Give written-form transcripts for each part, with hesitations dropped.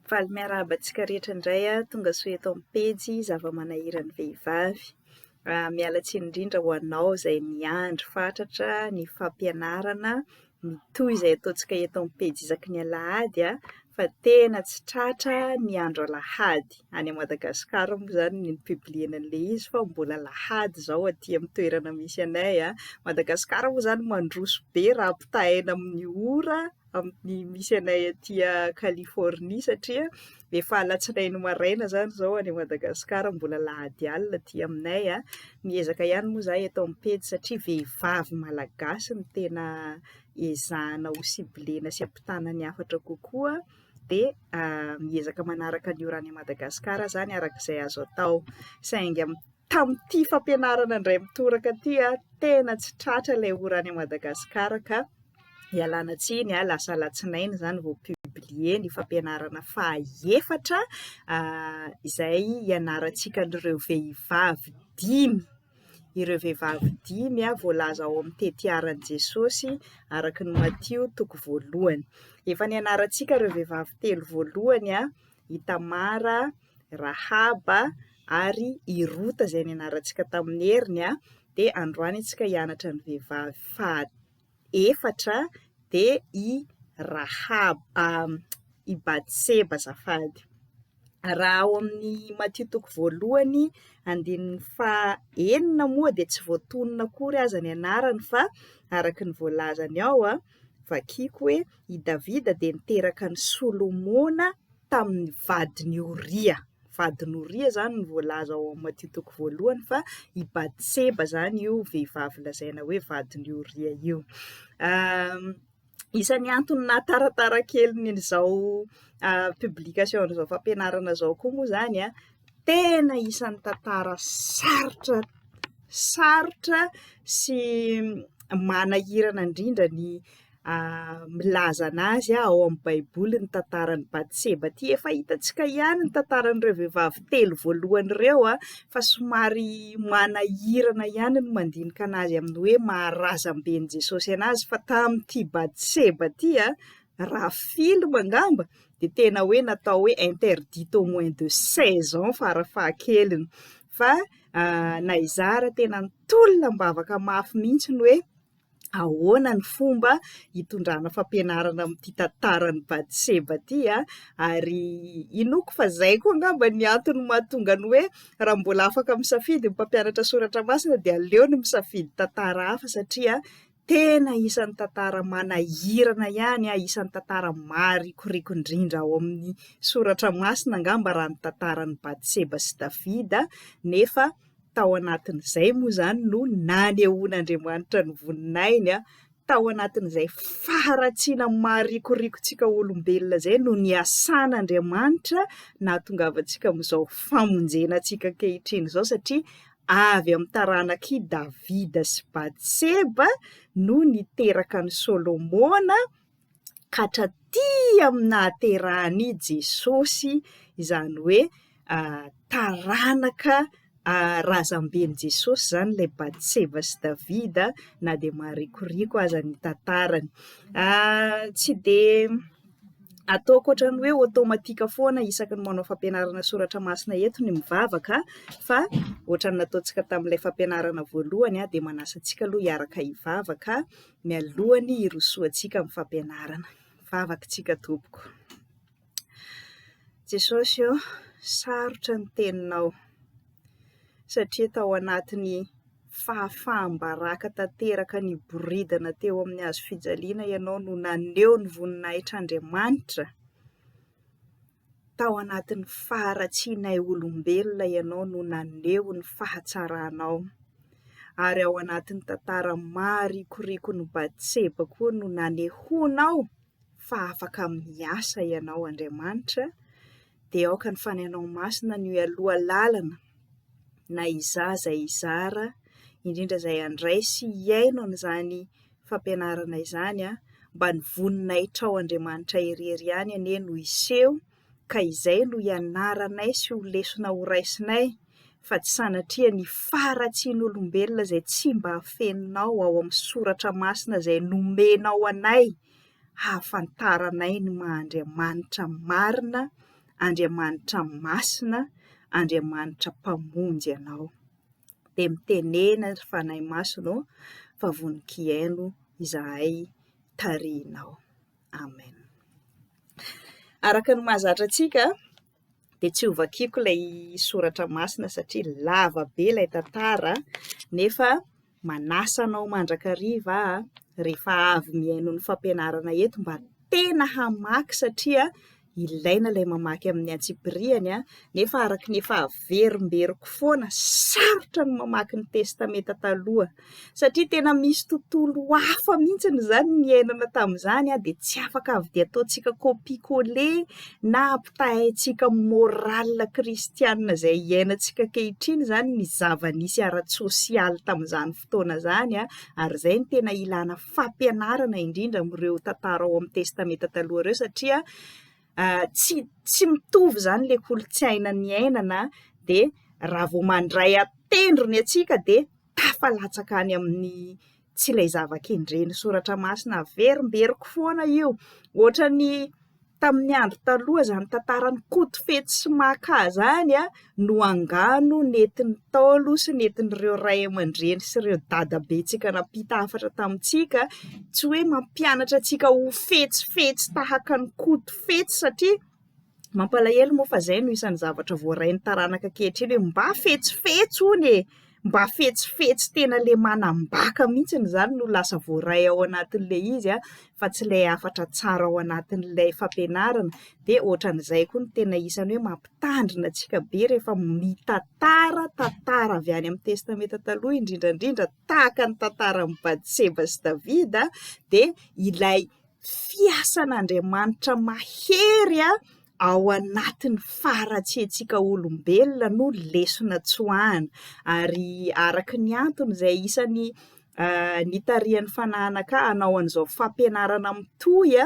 Faly miarahaba antsika rehetra indray aho, tonga soa eto amin'ny pejy zava-manahiran'ny vehivavy. Miala tsiny indrindra ho anao izay miandry fatratra ny fampianarana mitohy izay ataontsika eto amin'ny pejy isaky ny alahady fa tena tsy tratra ny andro alahady. Any Madagasikara moa izany no ni-publier-na an'ilay izy fa mbola alahady izao aty amin'ny toerana misy anay. Madagasikara moa izany mandroso be raha ampitahaina amin'ny ora amin'ny misy anay aty Californie satria efa alatsinainy maraina izany izao any Madagasikara, mbola alahady alina aty aminay. Miezaka ihany moa izahay eto amin'ny pejy satria vehivavy malagasy no tena ezahana ho ciblena sy ampitana ny hafatra kokoa dia miezaka manaraka ny ora any Madagasikara izany araka izay azo atao. Saingy tamin'ity fampianarana indray mitoraka ity, tena tsy tratra ilay ora any Madagasikara ka. Ialana tsiny a, lasa alatsinainy izany vao publier ny fampianarana faha efatra izay hianarantsika an'ireo vehivavy dimy. Ireo vehivavy dimy voalaza ao amin'ny tetiaran'i Jesosy araka ny Matio toko voalohany. Efa nianarantsika ireo vehivavy telo voalohany, i Tamara, Rahaba ary i Rota izay nianarantsika tamin'ny heriny, dia androany isika hianatra ny vehivavy faha efatra dia i Rahaba, i Batseba azafady. Raha ao amin'ny Matio toko voalohany andininy faha enina moa dia tsy voatonona akory aza ny anarany fa araka ny voalazany ao, vakiko hoe i Davida dia niteraka an'i Solomona tamin'ny vadin'i Oria. Vadin'i Oria izany no voalaza ao amin'ny Matio toko voalohany fa i Batseba izany io vehivavy lazaina hoe vadin'i Oria io. Isan'ny antony nahataratara kely an'izao publication an'izao fampianarana izao koa moa izany an, tena isan'ny tantara sarotra sarotra sy manahirana indrindra ny milaza an'azy ao amin'ny baiboly ny tantaran'i Batseba ity. Efa hitantsika ihany ny tantaran'ireo vehivavy telo voalohany ireo fa somary manahirana ihany ny mandinika an'azy amin'ny hoe maha razamben'i Jesosy an'azy fa tamin'ity Batseba ity raha film angamba dia tena hoe natao hoe interdite au moins de 16 ans farafahakeliny fa na izaho ary tena nitolona am-bavaka mafy mihitsy ny hoe ahoana ny fomba hitondrana fampianarana amin'ity tantaran'i Batseba ity a, ary inoako fa izay koa angamba ny antony mahatonga ny hoe raha mbola afaka misafidy ny mpampianatra soratra masina dia aleony misafidy tantara hafa satria tena isan'ny tantara manahirana ihany, isan'ny tantara maharikoriko indrindra ao amin'ny soratra masina angamba raha ny tantaran'i Batseba sy Davida nefa Tao anatin'izay moa izany no nanehoan'Andriamanitra ny voninahiny, tao anatin'izay faharatsiana maharikoriko-tsika olombelona izay no niasan'Andriamanitra nahatongavantsika amin'izao famonjena antsika ankehitriny izao satria avy amin'ny taranak'i Davida sy Batseba no niteraka an'i Solomona, ka hatraty amin'ny nahaterahan'i Jesosy, izany hoe taranaka razamben'i Jesosy izany ilay Batseba sy Davida na dia maharikoriko aza ny tantarany. Tsy dia ataoko ohatran'ny hoe automatique foana isaky ny manao fampianarana soratra masina eto ny mivavaka fa ohatran'ny nataontsika tamin'ilay fampianarana voalohany dia manasa antsika aloha hiaraka hivavaka mialohan'ny hirosoantsika amin'ny fampianarana. Vavaka tsika tompoko. Jesosy ô, sarotra ny teninao satria tao anatin'ny fahafaham-baraka tanteraka niboridana teo amin'ny hazo fijaliana ianao no naneho ny voninahitr'Andriamanitra. Tao anatin'ny faharatsianay olombelona Ianao no naneho ny fahatsaranao. Ary ao anatin'ny tantara maharikoriko-n'i Batseba koa no nanehoanao fa afaka miasa Ianao Andriamanitra, dia aoka ny Fanahinao Masina no hialoha lalana na izaho izay hizara, indrindra izay handray sy hihaino an'izany fampianarana izany an, mba ny voninahitrao Andriamanitra irery ihany anie no hiseho ka izay no hianaranay sy ho lesona ho raisinay fa tsy sanatria ny faharatsian'olombelona izay tsy mba afeninao ao amin'ny soratra masina izay nomenao anay hahafantaranay ny maha Andriamanitra marina. Andriamanitra masina, Andriamanitra Mpamonjy anao. Dia mitenena ry Fanahy Masina ô, fa vonon-kihaino izahay tarihinao. Amen. Araka ny mahazatra antsika dia tsy hovakiako ilay soratra masina satria lava be ilay tantara nefa manasa anao mandrakariva aho rehefa avy mihaino ny fampianarana eto mba tena hamaky satria ilaina ilay mamaky amin'ny antsipiriany nefa araka ny efa averimberiko foana, sarotra ny mamaky ny Testamenta Taloha satria tena misy tontolo hafa mihitsy izany niainana tamin'izany dia tsy afaka avy dia ataontsika copie coller na ampitahaintsika amin'ny morale kristianina izay iainantsika ankehitriny izany ny zava-nisy ara-tsosialy tamin'izany fotoana izany ary izay no tena ilana fampianarana indrindra amin'ireo tantara ao amin'ny Testamenta Taloha ireo satria tsy tsy mitovy izany ilay kolontsaina niainana dia raha vao mandray an-tendrony antsika dia tafalatsaka any amin'ny tsy ilay zava-kendren'ny soratra masina, averimberiko foana io, ohatran'ny tamin'ny andro taloha izany tantaran'i Kotofetsy sy Maka izany no angano nentin'ny Ntaolo sy nentin'ireo ray aman-dreny sy ireo dadabentsika nampita hafatra tamintsika, tsy hoe mampianatra antsika ho fetsifetsy tahaka an'i Kotofetsy satria mampalahelo moa fa izay no isan'ny zavatra voarain'ny taranaka ankehitriny hoe mba fetsifetsy hono e! mba fetsifetsy tena ilay manambaka mihitsy izany no lasa voaray ao anatin'ilay izy fa tsy ilay hafatra tsara ao anatin'ilay fampianarana, dia ohatran'izay koa no tena isan'ny hoe mampitandrina antsika be rehefa mitantara tantara avy any amin'ny testamenta taloha indrindra indrindra tahaka ny tantaran'i Batseba sy Davida dia ilay fiasan'Andriamanitra mahery ao anatin'ny faharatsiantsika olombelona no lesona tsoahina ary araka ny antony izay isan'ny nitarihan'ny fananaka hanao an'izao fampianarana mitohy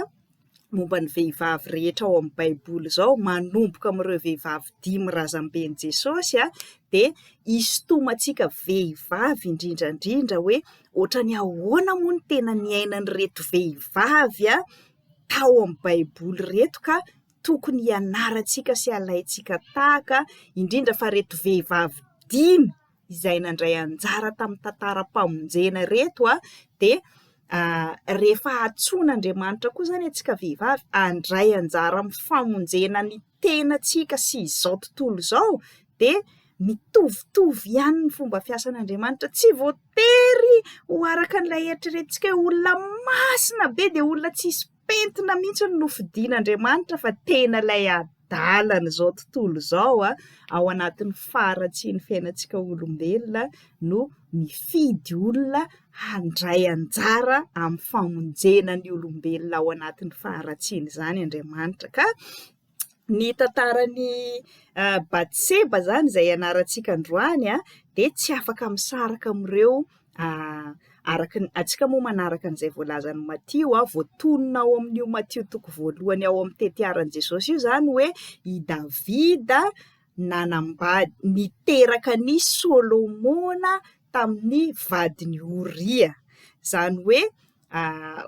momba ny vehivavy rehetra ao amin'ny Baiboly izao, manomboka amin'ireo vehivavy dimy razamben'i Jesosy, dia hisintomantsika vehivavy indrindra indrindra hoe ohatran'ny ahoana moa no tena niainan'ireto vehivavy tao amin'ny Baiboly ireto ka tokony hianarantsika sy halaintsika tahaka, indrindra fa ireto vehivavy dimy izay nandray anjara tamin'ny tantaram-pamonjena ireto dia rehefa antsoin'Andriamanitra koa izany antsika vehivavy handray anjara amin'ny famonjena ny tenantsika sy izao tontolo izao dia mitovitovy ihany ny fomba fiasan'Andriamanitra, tsy voatery ho araka an'ilay eritreretintsika hoe olona masina be dia olona tsisy pentina mihitsy no nofidin'Andriamanitra fa tena ilay adalan'izao tontolo izao ao anatin'ny faharatsian'ny fiainantsika olombelona no mifidy olona handray anjara amin'ny famonjena ny olombelona ao anatin'ny faharatsiana izany Andriamanitra ka ny tantaran'i Batseba izany izay ianarantsika androany dia tsy afaka misaraka amin'ireo araka ny, antsika moa manaraka an'izay voalazan'i Matio, voatonona ao amin'io Matio toko voalohany ao amin'ny tetiaran'i Jesosy io izany hoe i Davida nanambady, niteraka an'i Solomona tamin'ny vadin'i Oria. Izany hoe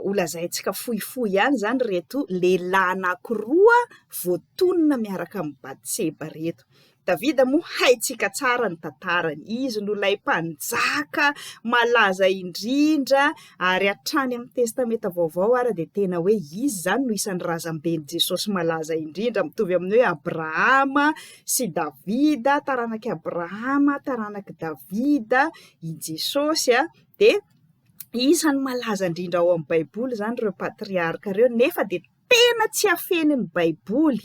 holazaintsika fohifohy ihany izany ireto lehilahy anankiroa voatonona miaraka amin'i Batseba ireto. Davida moa haintsika tsara ny tantarany, izy no ilay mpanjaka malaza indrindra ary hatrany amin'ny Testamenta Vaovao ary dia tena hoe izy izany no isan'ny razamben'i Jesosy malaza indrindra, mitovy amin'ny hoe Abrahama sy Davida, taranak'i Abrahama, taranak'i Davida i Jesosy dia isan'ny malaza indrindra ao amin'ny Baiboly izany ireo patriarka ireo nefa dia tena tsy afenin'ny Baiboly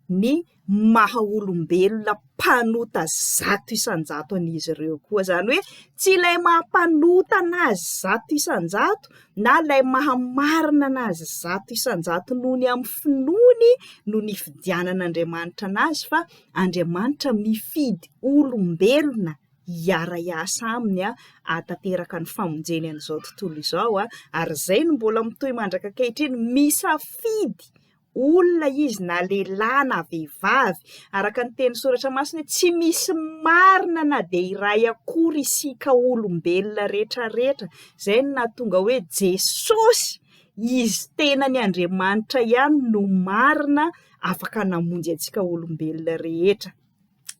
ny maha olombelona mpanota 100% an'izy ireo koa. Izany hoe tsy ilay maha mpanota an'azy 100% na ilay maha marina an'azy 100% noho ny amin'ny finoany no nifidianan'Andriamanitra an'azy fa Andriamanitra mifidy olombelona hiara-hiasa aminy hahatanteraka ny famonjeny an'izao tontolo izao ary izay no mbola mitohy mandraka ankehitriny, misafidy olona izy na lehilahy na vehivavy, araka ny tenin'ny soratra masina hoe tsy misy marina na dia iray akory isika olombelona rehetra rehetra, izay no nahatonga hoe Jesosy. Izy tenany Andriamanitra ihany no marina afaka namonjy antsika olombelona rehetra.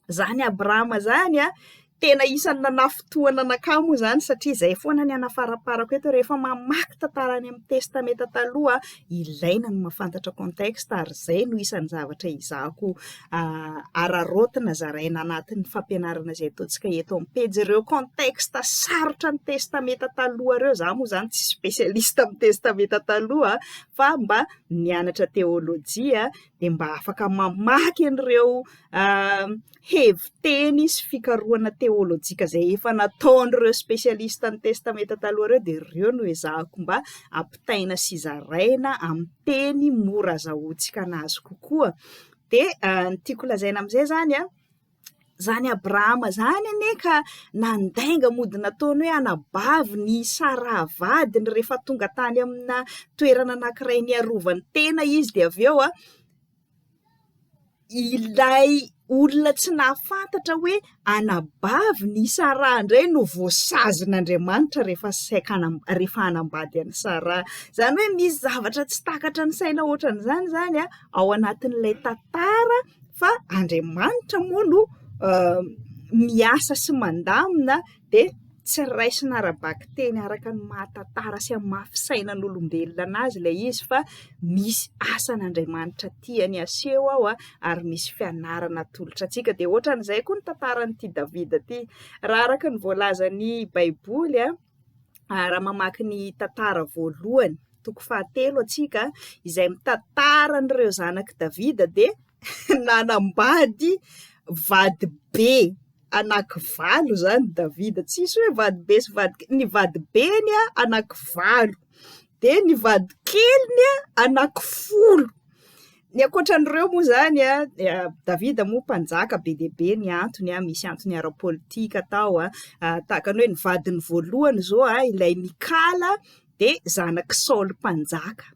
Izany Abrahama izany an, tena isan'ny nanafintohina anakahy moa izany satria izay foana ny anafaraparako eto rehefa mamaky tantara any amin'ny testamenta taloha, ilaina ny mahafantatra contexte ary izay no isan'ny zavatra ezahako araraotina zaraina anatin'ny fampianarana izay ataontsika eto amin'ny pejy. Ireo contexte sarotra ny testamenta taloha ireo, izaho moa izany tsy spécialiste amin'ny testamenta taloha fa mba nianatra teolojia dia mba afaka mamaky an'ireo hevi-teny sy fikarohana teolojika izay efa nataon'ireo spécialiste ny testamenta taloha ireo dia ireo no ezahako mba ampitaina sy zaraina amin'ny teny mora azahoantsika anazy kokoa. Dia ny tiako lazaina amin'izay izany an, izany Abrahama izany anie ka nandainga mody nataony hoe anabaviny i Saraha vadiny rehefa tonga tany amina toerana anankiray niarovany tena izy dia avy eo an, ilay olona tsy nahafantatra hoe anabaviny i Saraha indray no voasazin'Andriamanitra rehefa saika rehefa hanambady an'i Saraha. Izany hoe misy zavatra tsy takatra ny saina ohatran'izany izany an, ao anatin'ilay tantara fa Andriamanitra moa no miasa sy mandamina dia tsy raisina ara-bakiteny araka ny maha tantara sy amin'ny maha fisainan'olombelona an'azy ilay izy fa misy asan'Andriamanitra tiany haseho ao ary misy fianarana atolotra antsika. Dia ohatran'izay koa ny tantaran'ity Davida ity. Raha araka ny voalazan'ny Baiboly, raha mamaky ny tantara voalohany, toko fahatelo antsika, izay mitantara an'ireo zanak'i Davida dia nanambady vady be anakivalo izany Davida, tsisy hoe vady be sy vady kely, ny vadibeny anakivalo, dia ny vadikeliny anakifolo. Ny ankoatra an'ireo moa izany an, dia Davida moa mpanjaka be dia be ny antony an, misy antony ara-politika tao an, tahaka ny hoe ny vadiny voalohany izao an, ilay Mikala dia zanak'i Saoly mpanjaka.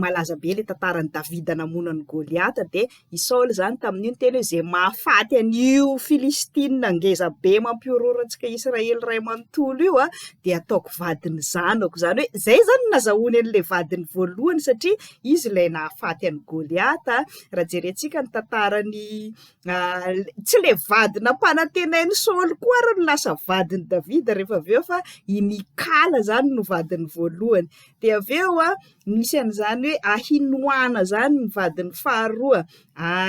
Malaza be ilay tantaran'i Davida namono an'i Goliata dia i Saoly izany tamin'io niteny hoe izay mahafaty an'io Filistina ngeza be mampihorohoro antsika Israely iray manontolo io an, dia ataoko vadin'ny zanako. Izany hoe izay izany no nazahoany an'ilay vadiny voalohany satria Izy ilay nahafaty an'i Goliata. Raha jerentsika ny tantaran'i tsy ilay vady nampanantenain'i Saoly koa ary no lasa vadin'i Davida rehefa avy eo fa i Mikala izany no vadiny voalohany. Dia avy eo nisy an'izany hoe Ahinoana izany ny vadiny faharoa,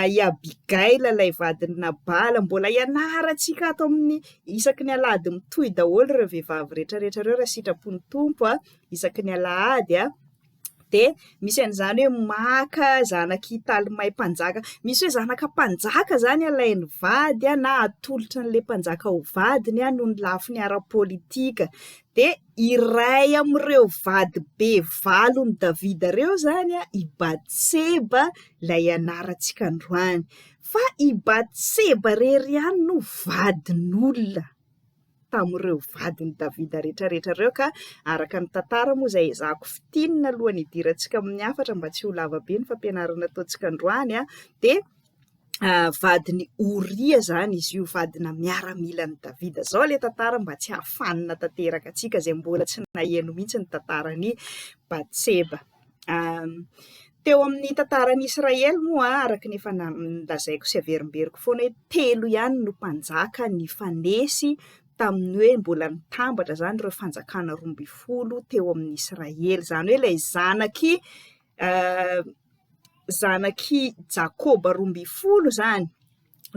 i Abigaila ilay vadin'i Nabala. Mbola ianarantsika ato amin'ny isaky ny alahady mitohy daholo ireo vehivavy rehetrarehetra ireo raha sitrapon'ny Tompo, isaky ny alahady. Dia misy an'izany hoe maka zanak'i Talmay mpanjaka. Misy hoe zanaka mpanjaka izany alainy vady na atolotra an'ilay mpanjaka ho vadiny noho ny lafiny ara-politika. Dia iray amin'ireo vady be valon'i Davida ireo izany i Batseba ilay ianarantsika androany. Fa i Batseba irery ihany no vadin'olona. tamin'ireo vadin'i Davida rehetrarehetra ireo ka araka ny tantara moa izay ezahako fintinina alohan'ny hidirantsika amin'ny hafatra mba tsy ho lava be ny fampianarana ataontsika androany dia vadin'i Oria izany izy io, vadina miaramilan'i Davida. Izao ilay tantara mba tsy hahafanina tanteraka antsika izay mbola tsy naheno mihitsy ny tantaran'i Batseba. Teo amin'ny tantaran'i Israely moa, araka ny efa nolazaiko sy averimberiko foana hoe telo ihany no mpanjaka nifanesy tamin'ny hoe mbola nitambatra izany ireo fanjakana 12 teo amin'i Israely. Izany hoe ilay zanak'i zanak'i Jakoba 12 izany,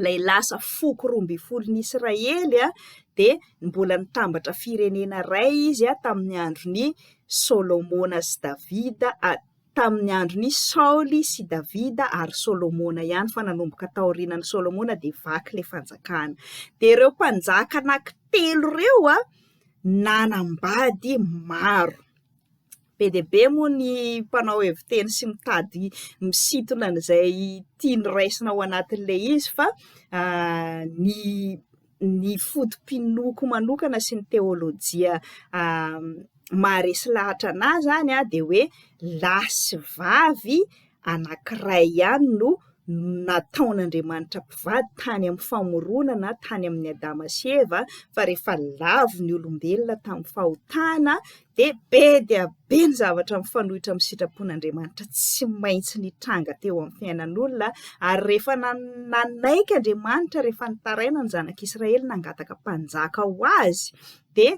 ilay lasa foko 12n'i Israely dia mbola nitambatra firenena iray izy tamin'ny andron'i Solomona sy Davida, tamin'ny andron'i Saoly sy Davida ary Solomona ihany fa nanomboka taorianan'i Solomona dia vaky ilay fanjakana. Dia ireo mpanjaka anankitelo ireo nanambady maro. Be dia be moa ny mpanao heviteny sy mitady misintona an'izay tiany raisina ao anatin'ilay izy fa ny ny foto-pinoako manokana sy ny teolojia maharesy lahatra an'ahy izany dia hoe lahy sy vavy anankiray ihany no nataon'Andriamanitra mpivady tany amin'ny famoronana, tany amin'i Adama sy Eva, fa rehefa lavo ny olombelona tamin'ny fahotana dia be dia be ny zavatra mifanohitra amin'ny sitrapon'Andriamanitra tsy maintsy nitranga teo amin'ny fiainan'olona, ary rehefa nanaiky Andriamanitra, rehefa nitaraina ny zanak'Israely nangataka mpanjaka ho azy, dia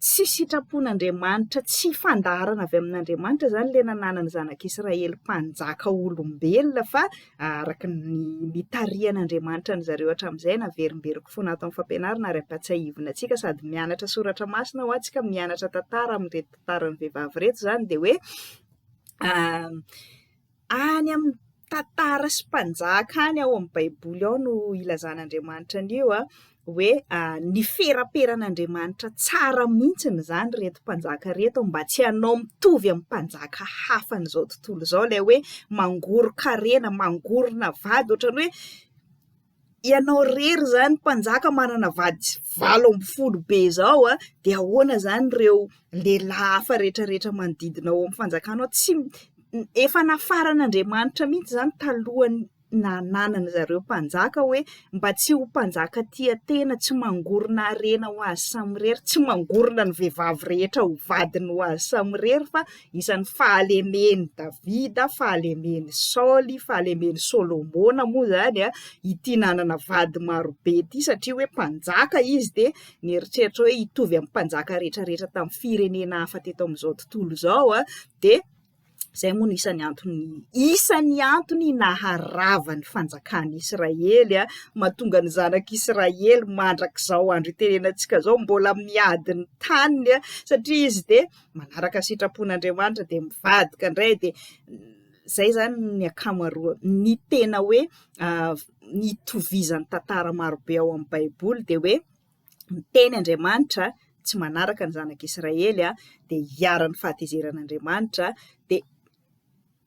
Tsy sitrapon'Andriamanitra, tsy fandaharana avy amin'Andriamanitra izany ilay nananan'ny zanak'Israely mpanjaka olombelona fa araka ny nitarihan'Andriamanitra an-dry zareo hatramin'izay, naverimberiko foana ato amin'ny fampianarana ary ampahatsiahivina antsika sady mianatra soratra masina hoa tsika mianatra tantara amin'ireto tantaran'ny vehivavy ireto izany dia hoe Any amin'ny tantara sy mpanjaka any ao amin'ny baiboly ao no ilazan'Andriamanitra an'io hoe niferaperan'Andriamanitra tsara mihitsy izany ireto mpanjaka ireto mba tsy hanao mitovy amin'ny mpanjaka hafan'izao tontolo izao, ilay hoe mangoron-karena, mangorona vady, ohatran'ny hoe ianao irery izany mpanjaka manana vady 18 be izao an, dia ahoana izany ireo lehilahy hafa rehetra rehetra manodidina ao amin'ny fanjakanao, tsy, efa nafaran'Andriamanitra mihitsy izany talohan'ny nananan'ny zareo mpanjaka hoe mba tsy ho mpanjaka tia tena, tsy mangorona harena ho azy samirery, tsy mangorona ny vehivavy rehetra ho vadiny ho azy samirery fa Isan'ny fahalemen'i Davida, fahalemen'i Saoly, fahalemen'i Solomona moa izany ity nanana vady marobe ity satria hoe mpanjaka izy dia nieritreritra hoe hitovy amin'ny mpanjaka rehetrarehetra tamin'ny firenena hafa teto amin'izao tontolo izao dia izay moa no isan'ny antony isan'ny antony naharava ny fanjakan'Israely, mahatonga ny zanak'Israely mandrak'izao andro itenenantsika izao mbola miady ny taniny satria izy dia manaraka ny sitrapon'Andriamanitra dia mivadika indray dia izay izany ny ankamaroa ny tena hoe nitovizan'ny tantara marobe ao amin'ny baiboly dia hoe miteny Andriamanitra tsy manaraka ny zanak'Israely dia iharan'ny fahatezeran'Andriamanitra dia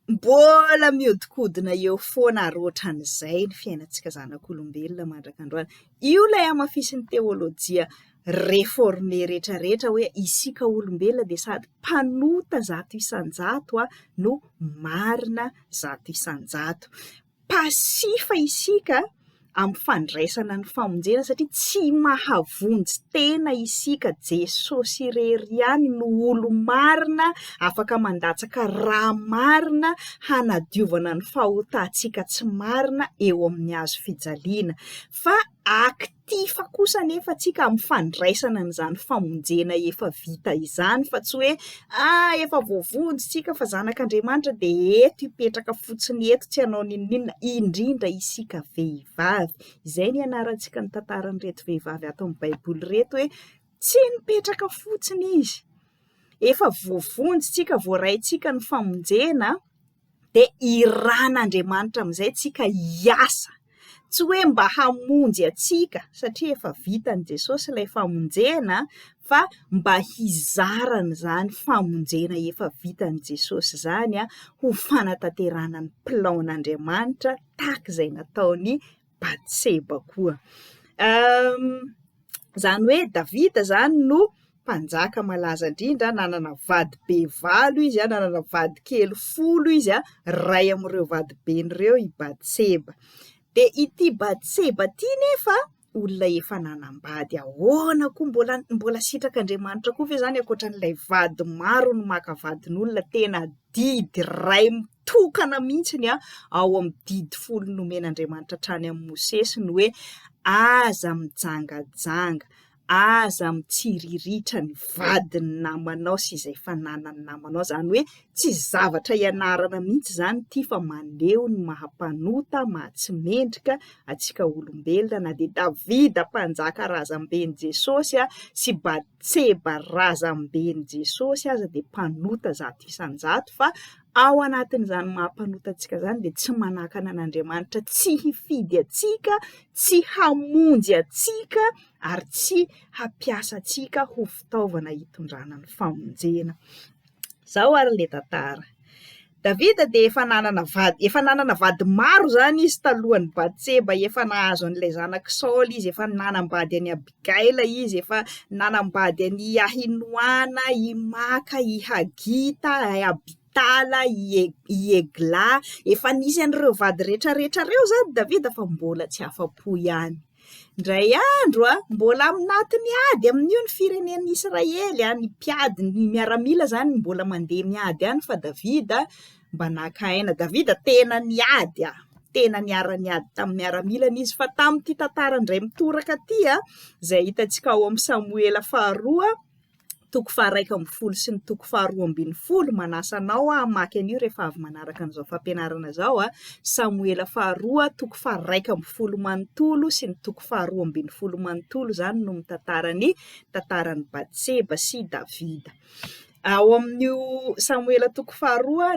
Mbola mihodinkodina eo foana ary ohatran'izay ny fiainantsika zanak'olombelona mandraka androany. Io ilay hamafisin'ny teolojia reforme rehetrarehetra hoe isika olombelona dia sady mpanota 100% no marina 100%. Passif isika amin'ny fandraisana ny famonjena satria tsy mahavonjy tena isika, Jesosy irery ihany no olo-marina afaka mandatsaka rà marina hanadiovana ny fahotantsika tsy marina eo amin'ny hazo fijaliana fa actif kosa anefa tsika amin'ny fandraisana an'izany famonjena efa vita izany fa tsy hoe ah efa voavonjy tsika fa zanak'Andriamanitra dia eto hipetraka fotsiny eto tsy hanao n'inon'inona, indrindra isika vehivavy, izay no ianarantsika ny tantaran'ireto vehivavy ato amin'ny baiboly ireto hoe tsy nipetraka fotsiny izy, efa voavonjy tsika, voaraintsika ny famonjena dia irahan'Andriamanitra amin'izay tsika hiasa, tsy hoe mba hamonjy antsika satria efa vitan'i Jesosy ilay famonjena fa mba hizara an'izany famonjena efa vitan'i Jesosy izany ho fanatanterahana ny plan-n'Andriamanitra tahaka izay nataon'i Batseba koa. Izany hoe Davida izany no mpanjaka malaza indrindra, nanana vady be valo izy, nanana vady kely folo izy, iray amin'ireo vadibeny ireo i Batseba. Dia ity Batseba ity nefa olona efa nanambady, ahoana koa mbola mbola sitrak'Andriamanitra koa ve izany ankoatran'ilay vady maro no maka vadin'olona, tena didy iray mitokana mihitsy ny ao amin'ny didy folo nomen'Andriamanitra hatrany amin'i Mosesy ny hoe aza mijangajanga, aza mitsiriritra ny vadin'ny namanao sy izay fananan'ny namanao, izany hoe tsy zavatra ianarana mihitsy izany ity fa maneho ny maha mpanota, maha tsy mendrika antsika olombelona na dia Davida mpanjaka razamben'i Jesosy sy Batseba razamben'i Jesosy aza dia mpanota 100% fa ao anatin'izany maha mpanota antsika izany dia tsy manakana an'Andriamanitra tsy hifidy antsika, tsy hamonjy antsika ary tsy hampiasa antsika ho fitaovana hitondrana ny famonjena. Izao ary ilay tantara. Davida dia efa nanana vady, efa nanana vady maro izany izy talohan'i Batseba, efa nahazo an'ilay zanak'i Saoly izy, efa nanambady an'i Abigaila izy, efa nanambady an'i Ahinoana, i Maka, i Hagita, i Abitaly. Abitala, i i Egla, efa nisy an'ireo vady rehetrarehetra ireo izany Davida fa mbola tsy afa-po ihany. Indray andro, mbola aminatin'ny ady amin'io ny firenen'Israely, ny mpiady, ny miaramila izany mbola mandeha miady any fa Davida mba naka aina. Davida tena niady, tena niara-niady tamin'ny miaramilany izy. Fa tamin'ity tantara indray mitoraka ity, izay hitantsika ao amin'ny Samoela faharoa, toko faha-11 sy ny toko faha-12, manasa anao aho hamaky an'io rehefa avy manaraka an'izao fampianarana izao, Samoela faharoa toko faha-11 manontolo sy ny toko faha-12 manontolo izany no mitantara ny tantaran'i Batseba sy Davida. Ao amin'io Samoela toko faharoa,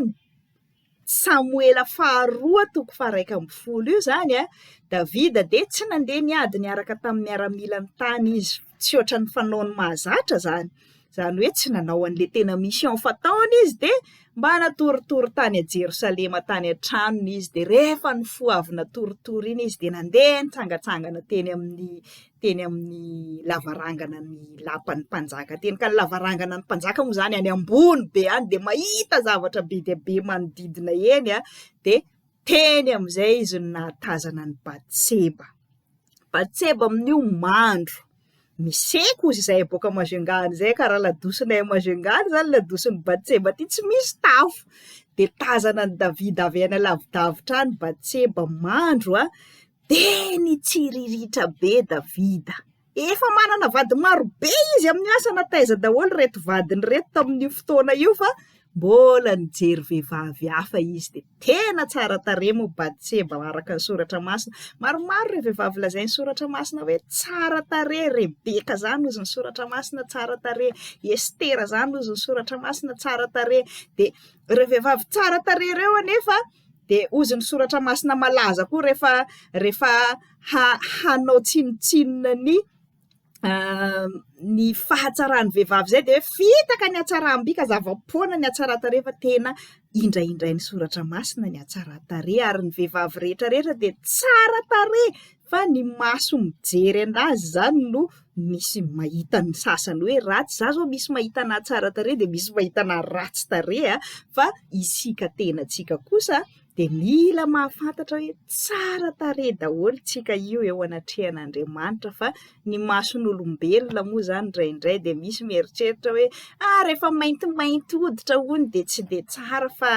Samoela faharoa toko faha-11 io izany, Davida dia tsy nandeha niady niaraka tamin'ny miaramilany tany izy, tsy ohatran'ny fanaony mahazatra izany, izany hoe tsy nanao an'ilay tena mission fataony izy dia mba natoritory tany a Jerosalema tany an-tranony izy, dia rehefa nifoha avy natoritory iny izy dia nandeha nitsangantsangana teny amin'ny teny amin'ny lavarangana ny lapan'ny mpanjaka teny, ka ny lavarangana ny mpanjaka moa izany any ambony be any dia mahita zavatra be dia be manodidina eny an, dia teny amin'izay izy no nahatazana an'i Batseba. Batseba amin'io mandro, miseko hozy izahay boaka Majunga any izay, karaha ladosinay Majunga any izany ladosin'i Batseba aty tsy misy tafo, dia tazana an'i Davida avy any alavidavitra any Batseba mandro an, Dia nitsiriritra be Davida. Efa manana vady maro be izy amin'io, asa na taiza daholo ireto vadiny ireto tamin'io fotoana io fa mbola nijery vehivavy hafa izy. Dia tena tsara tarehy moa Batseba araka ny soratra masina. Maromaro ireo vehivavy lazain'ny soratra masina hoe tsara tarehy, Rebeka izany hozy ny soratra masina tsara tarehy, Estera izany hozy ny soratra masina tsara tarehy. Dia ireo vehivavy tsara tarehy ireo anefa Dia hozy ny soratra masina malaza koa rehefa rehefa hanao tsinontsinona ny ny fahatsaran'ny vehivavy izay dia hoe fitaka ny hatsaram-bika, zava-poana ny hatsaran-tarehy fa tena indraindrain'ny soratra masina ny hatsaran-tarehy ary ny vehivavy rehetra rehetra dia tsara tarehy fa ny maso mijery anazy izany no misy mahita ny sasany hoe ratsy, za zao misy mahita anah tsara tarehy dia misy mahita anah ratsy tarehy a, fa isika tenantsika kosa dia mila mahafantatra hoe tsara tarehy daholo tsika io eo anatrehan'Andriamanitra fa ny mason'olombelona moa izany indraindray dia misy mieritreritra hoe ah rehefa maintimainty hoditra hono dia tsy dia tsara fa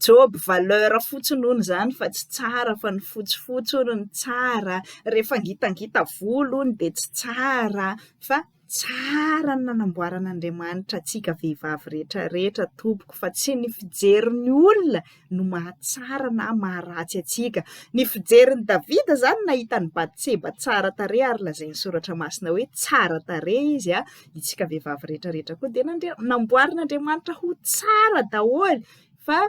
Job valeur fotsiny hono izany fa tsy tsara fa ny fotsifotsy hono no tsara, rehefa ngitangita volo hono dia tsy tsara fa tsara ny nanamboaran'Andriamanitra antsika vehivavy rehetra rehetra tompoko fa tsy ny fijerin'ny olona no mahatsara na maharatsy antsika. Ny fijerin'i Davida izany nahita an'i Batseba tsara tarehy ary lazain'ny soratra masina hoe tsara tarehy izy Isika vehivavy rehetra rehetra koa dia nandria- namboarin'Andriamanitra ho tsara daholo fa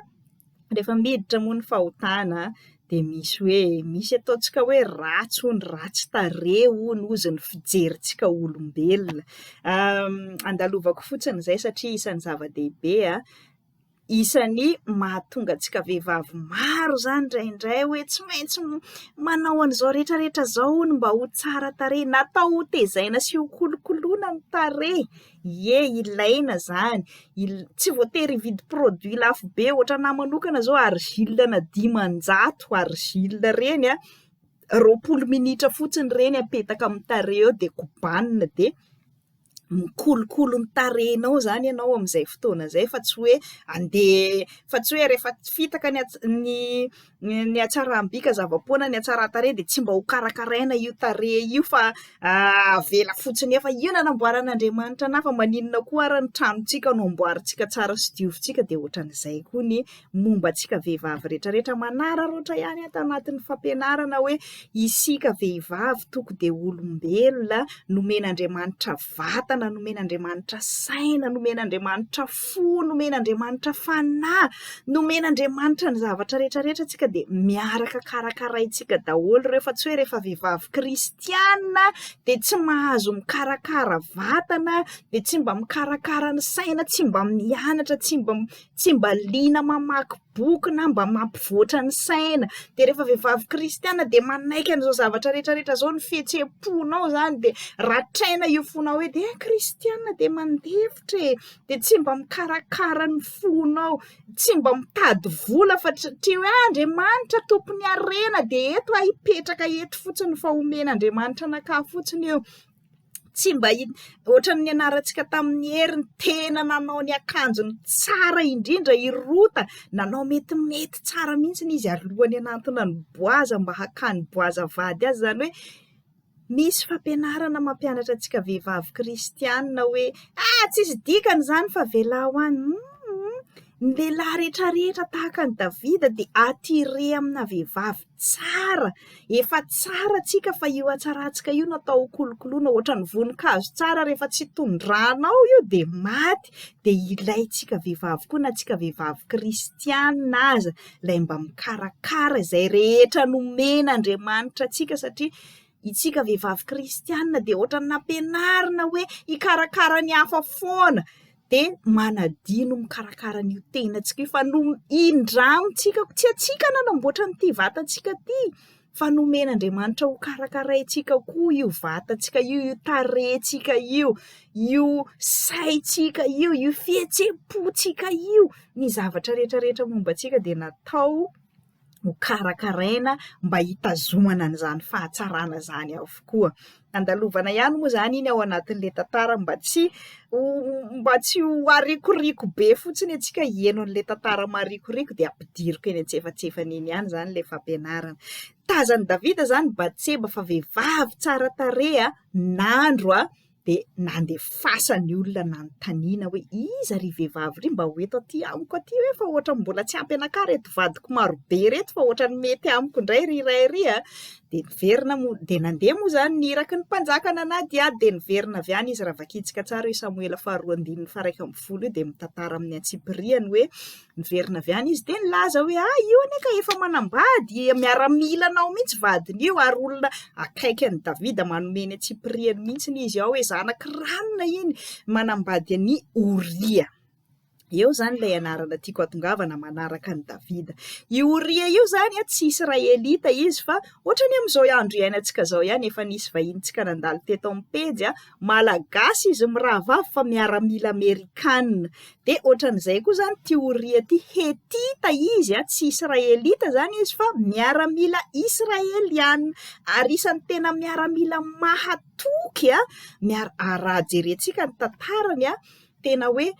rehefa miditra moa ny fahotana dia misy hoe misy ataontsika hoe ratsy hono, ratsy tarehy hono hozy ny fijerintsika olombelona. Andalovako fotsiny izay satria isan'ny zava-dehibe Isan'ny mahatonga antsika vehivavy maro izany indraindray hoe tsy maintsy manao an'izao rehetra rehetra izao hono mba ho tsara tarehy. Natao ho tezaina sy ho kolokoloina ny tarehy. Ie, ilaina izany. Tsy voatery hividy produit lafo be, ohatranà manokana izao argile ana 500 argile ireny an, 20 minitra fotsiny ireny apetaka amin'ny tarehy eo dia kobanina dia mikolokolo ny tarehinao izany ianao amin'izay fotoana izay fa tsy hoe andeha fa tsy hoe rehefa fitaka ny ny ny hatsaram-bika zava-poana ny hatsaran-tarehy dia tsy mba ho karakaraina io tarehy io fa avela fotsiny eo fa io nanamboaran'Andriamanitra anà fa maninona koa ary ny tranontsika no amboarintsika tsara sy diovintsika dia ohatran'izay koa ny momba antsika vehivavy rehetra rehetra manararaotra ihany ato anatin'ny fampianarana hoe isika vehivavy toko dia olombelona nomen'Andriamanitra vatana nomen'Andriamanitra saina nomen'Andriamanitra fo nomen'Andriamanitra fanahy nomen'Andriamanitra ny zavatra rehetra rehetra tsika dia miaraka karakaraintsika daholo ireo fa tsy hoe rehefa vehivavy kristiana dia tsy mahazo mikarakara vatana dia tsy mba mikarakara ny saina tsy mba mianatra tsy mba Tsy mba liana mamaky boky na mba mampivoatra ny saina. Dia rehefa vehivavy kristiana dia manaiky an'izao zavatra rehetra rehetra izao ny fihetseham-ponao izany dia ratraina io fonao io dia kristiana dia mandefitra e! Dia tsy mba mikarakara ny fonao, tsy mba mitady vola fa satria hoe Andriamanitra tompon'ny harena dia eto aho hipetraka eto fotsiny fa omen'Andriamanitra anakahy fotsiny io. Tsy mba ohatran'ny nianarantsika tamin'ny hery ny tena nanao ny akanjony tsara indrindra i Rota, nanao metimety tsara mihitsy izy alohan'ny hanantona an'i Boaza mba hakan'i Boaza vady azy, izany hoe misy fampianarana mampianatra antsika vehivavy kristianina hoe ah tsisy dikany izany fa avelao any, hum, ny lehilahy rehetra rehetra tahaka an'i Davida dia attiré amina vehivavy tsara, efa tsara tsika fa io hatsarantsika io no atao ho kolokoloina ohatran'ny voninkazo tsara rehefa tsy tondranao io dia maty, dia ilaintsika vehivavy koa na tsika vehivavy kristianina aza ilay mba mikarakara izay rehetra nomen'Andriamanitra antsika satria itsika vehivavy kristianina dia ohatran'ny nampianarina hoe hikarakara ny hafa foana, dia manadino mikarakara an'io tenantsika io fa no indramintsika, tsy antsika nanamboatra an'ity vatantsika ity fa nomen'Andriamanitra ho karakaraintsika koa io vatantsika io, io tarehintsika io, io saintsika io, io fihetseham-pontsika io, ny zavatra rehetra rehetra momba antsika dia natao ho karakaraina mba hitazomana an'izany fahatsarana izany avokoa. Andalovana ihany moa izany iny ao anatin'ilay tantara mba tsy ho mba tsy ho arikoriko be fotsiny antsika hihaino an'ilay tantara marikoriko dia ampidiriko eny antsefatsefany eny ihany izany ilay fampianarana. Tazan'i Davida izany Batseba fa vehivavy tsara tarehy nandro dia nandefasany olona nanontaniana hoe iza ry vehivavy ry mba ho eto aty amiko aty hoe fa ohatran'ny mbola tsy ampy anakahy ireto vadiko maro be ireto fa ohatran'ny mety amiko indray ry iray ry a! Dia niverina moa, dia nandeha moa izany ny iraky ny mpanjaka nanadihady dia niverina avy any izy raha vakintsika tsara io Samoela faharoa andininy faha-11 io dia mitantara amin'ny antsipiriany hoe Niverina avy any izy dia nilaza hoe ah io anie ka efa manambady, miaramilanao mihitsy vadiny io ary olona akaiky an'i Davida manome ny antsipiriany mihitsy izy ao hoe zanak'i Ranona iny manambady an'i Oria. Eo izany ilay anarana tiako hatongavana manaraka an'i Davida. Io Oria io izany tsy Israelita izy fa ohatran'ny amin'izao andro iainantsika izao ihany, efa nisy vahinintsika nandalo teto amin'ny pejy, Malagasy izy mirahavavy fa miaramila Amerikana. Dia ohatran'izay koa izany ity Oria ity, Hetita izy, tsy Israelita izany izy fa miaramila Israeliana, ary isan'ny tena miaramila mahatoky, raha jerentsika ny tantarany, tena hoe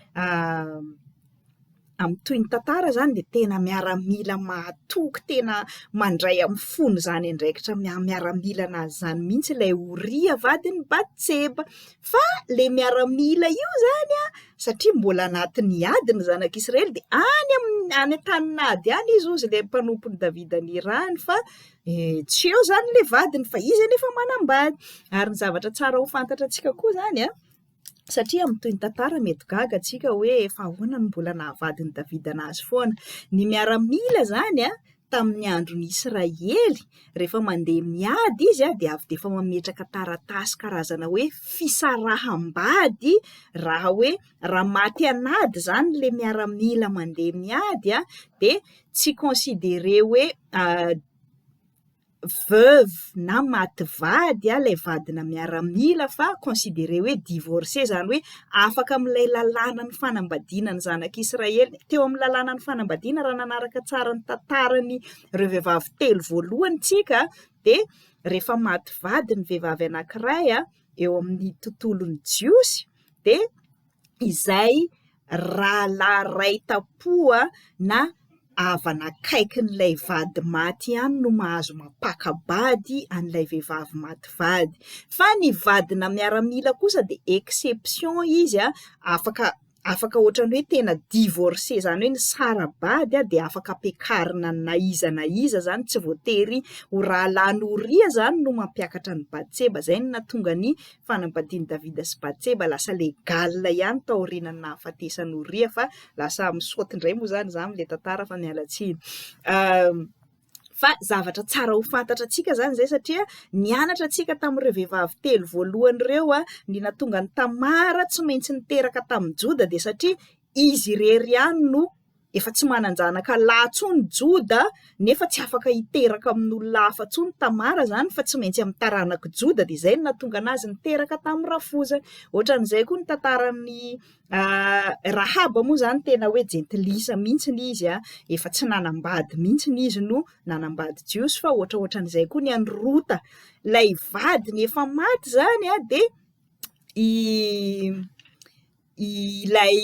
amin'ny tohin'ny tantara izany dia tena miaramila mahatoky, tena mandray amin'ny fony izany andraikitra maha miaramila an'azy izany mihitsy ilay Oria vadin'i Batseba. Fa ilay miaramila io izany an, satria mbola anatin'ny ady ny zanak'Israely dia any amin'ny any an-tanin'ady any izy hozy ilay mpanompon'i Davida nirahiny fa tsy eo izany ilay vadiny fa izy anefa manambady. Ary ny zavatra tsara ho fantatra antsika koa izany an, satria amin'ny tohin'ny tantara mety gaga antsika hoe fa ahoana no mbola nahavadin'i Davida an'azy foana. Ny miaramila izany an, tamin'ny andron'i Israely, rehefa mandeha miady izy dia avy dia efa mametraka taratasy karazana hoe fisaraham-bady raha hoe raha maty an'ady izany ilay miaramila mandeha miady dia tsy considéré hoe veuve na maty vady ilay vadina miaramila fa considéré hoe divorcé, izany hoe afaka amin'ilay lalànan'ny fanambadiana ny zanak'Israely. Teo amin'ny lalànan'ny fanambadiana raha nanaraka tsara ny tantaran'ireo vehivavy telo voalohany isika dia rehefa maty vady ny vehivavy anankiray eo amin'ny tontolon'ny jiosy dia izay rahalahy iray tam-po na havana akaikin'ilay vady maty ihany no mahazo mampaka-bady an'ilay vehivavy maty vady. Fa ny vadina miaramila kosa dia exception izy, afaka afaka ohatran'ny hoe tena divorcé izany hoe nisara-bady dia afaka ampiakarina na iza na iza izany, tsy voatery ho rahalahy noria izany no mampiakatra an'i Batseba, izay no nahatonga ny fanambadian'i Davida sy Batseba lasa légal ihany taorian'ny nahafatesan'i Oria fa lasa misaoty indray moa izany za amin'ilay tantara fa miala tsiny. Fa zavatra tsara ho fantatra antsika izany izay satria nianatra antsika tamin'ireo vehivavy telo voalohany ireo ny nahatonga an'i Tamara tsy maintsy niteraka tamin'i Joda dia satria izy irery ihany no. Efa tsy manan-janaka lahy intsony Joda nefa tsy afaka hiteraka amin'olona hafa intsony Tamara izany fa tsy maintsy amin'ny taranak'i Joda dia izay no nahatonga an'azy niteraka tamin'ny rafozany. Ohatran'izay koa ny tantaran'i Rahaba moa izany tena hoe jentilisa mihitsy izy, efa tsy nanambady mihitsy izy no nanambady jiosy fa ohatraohatran'izay koa ny an'i Rota. Ilay vadiny efa maty izany dia ilay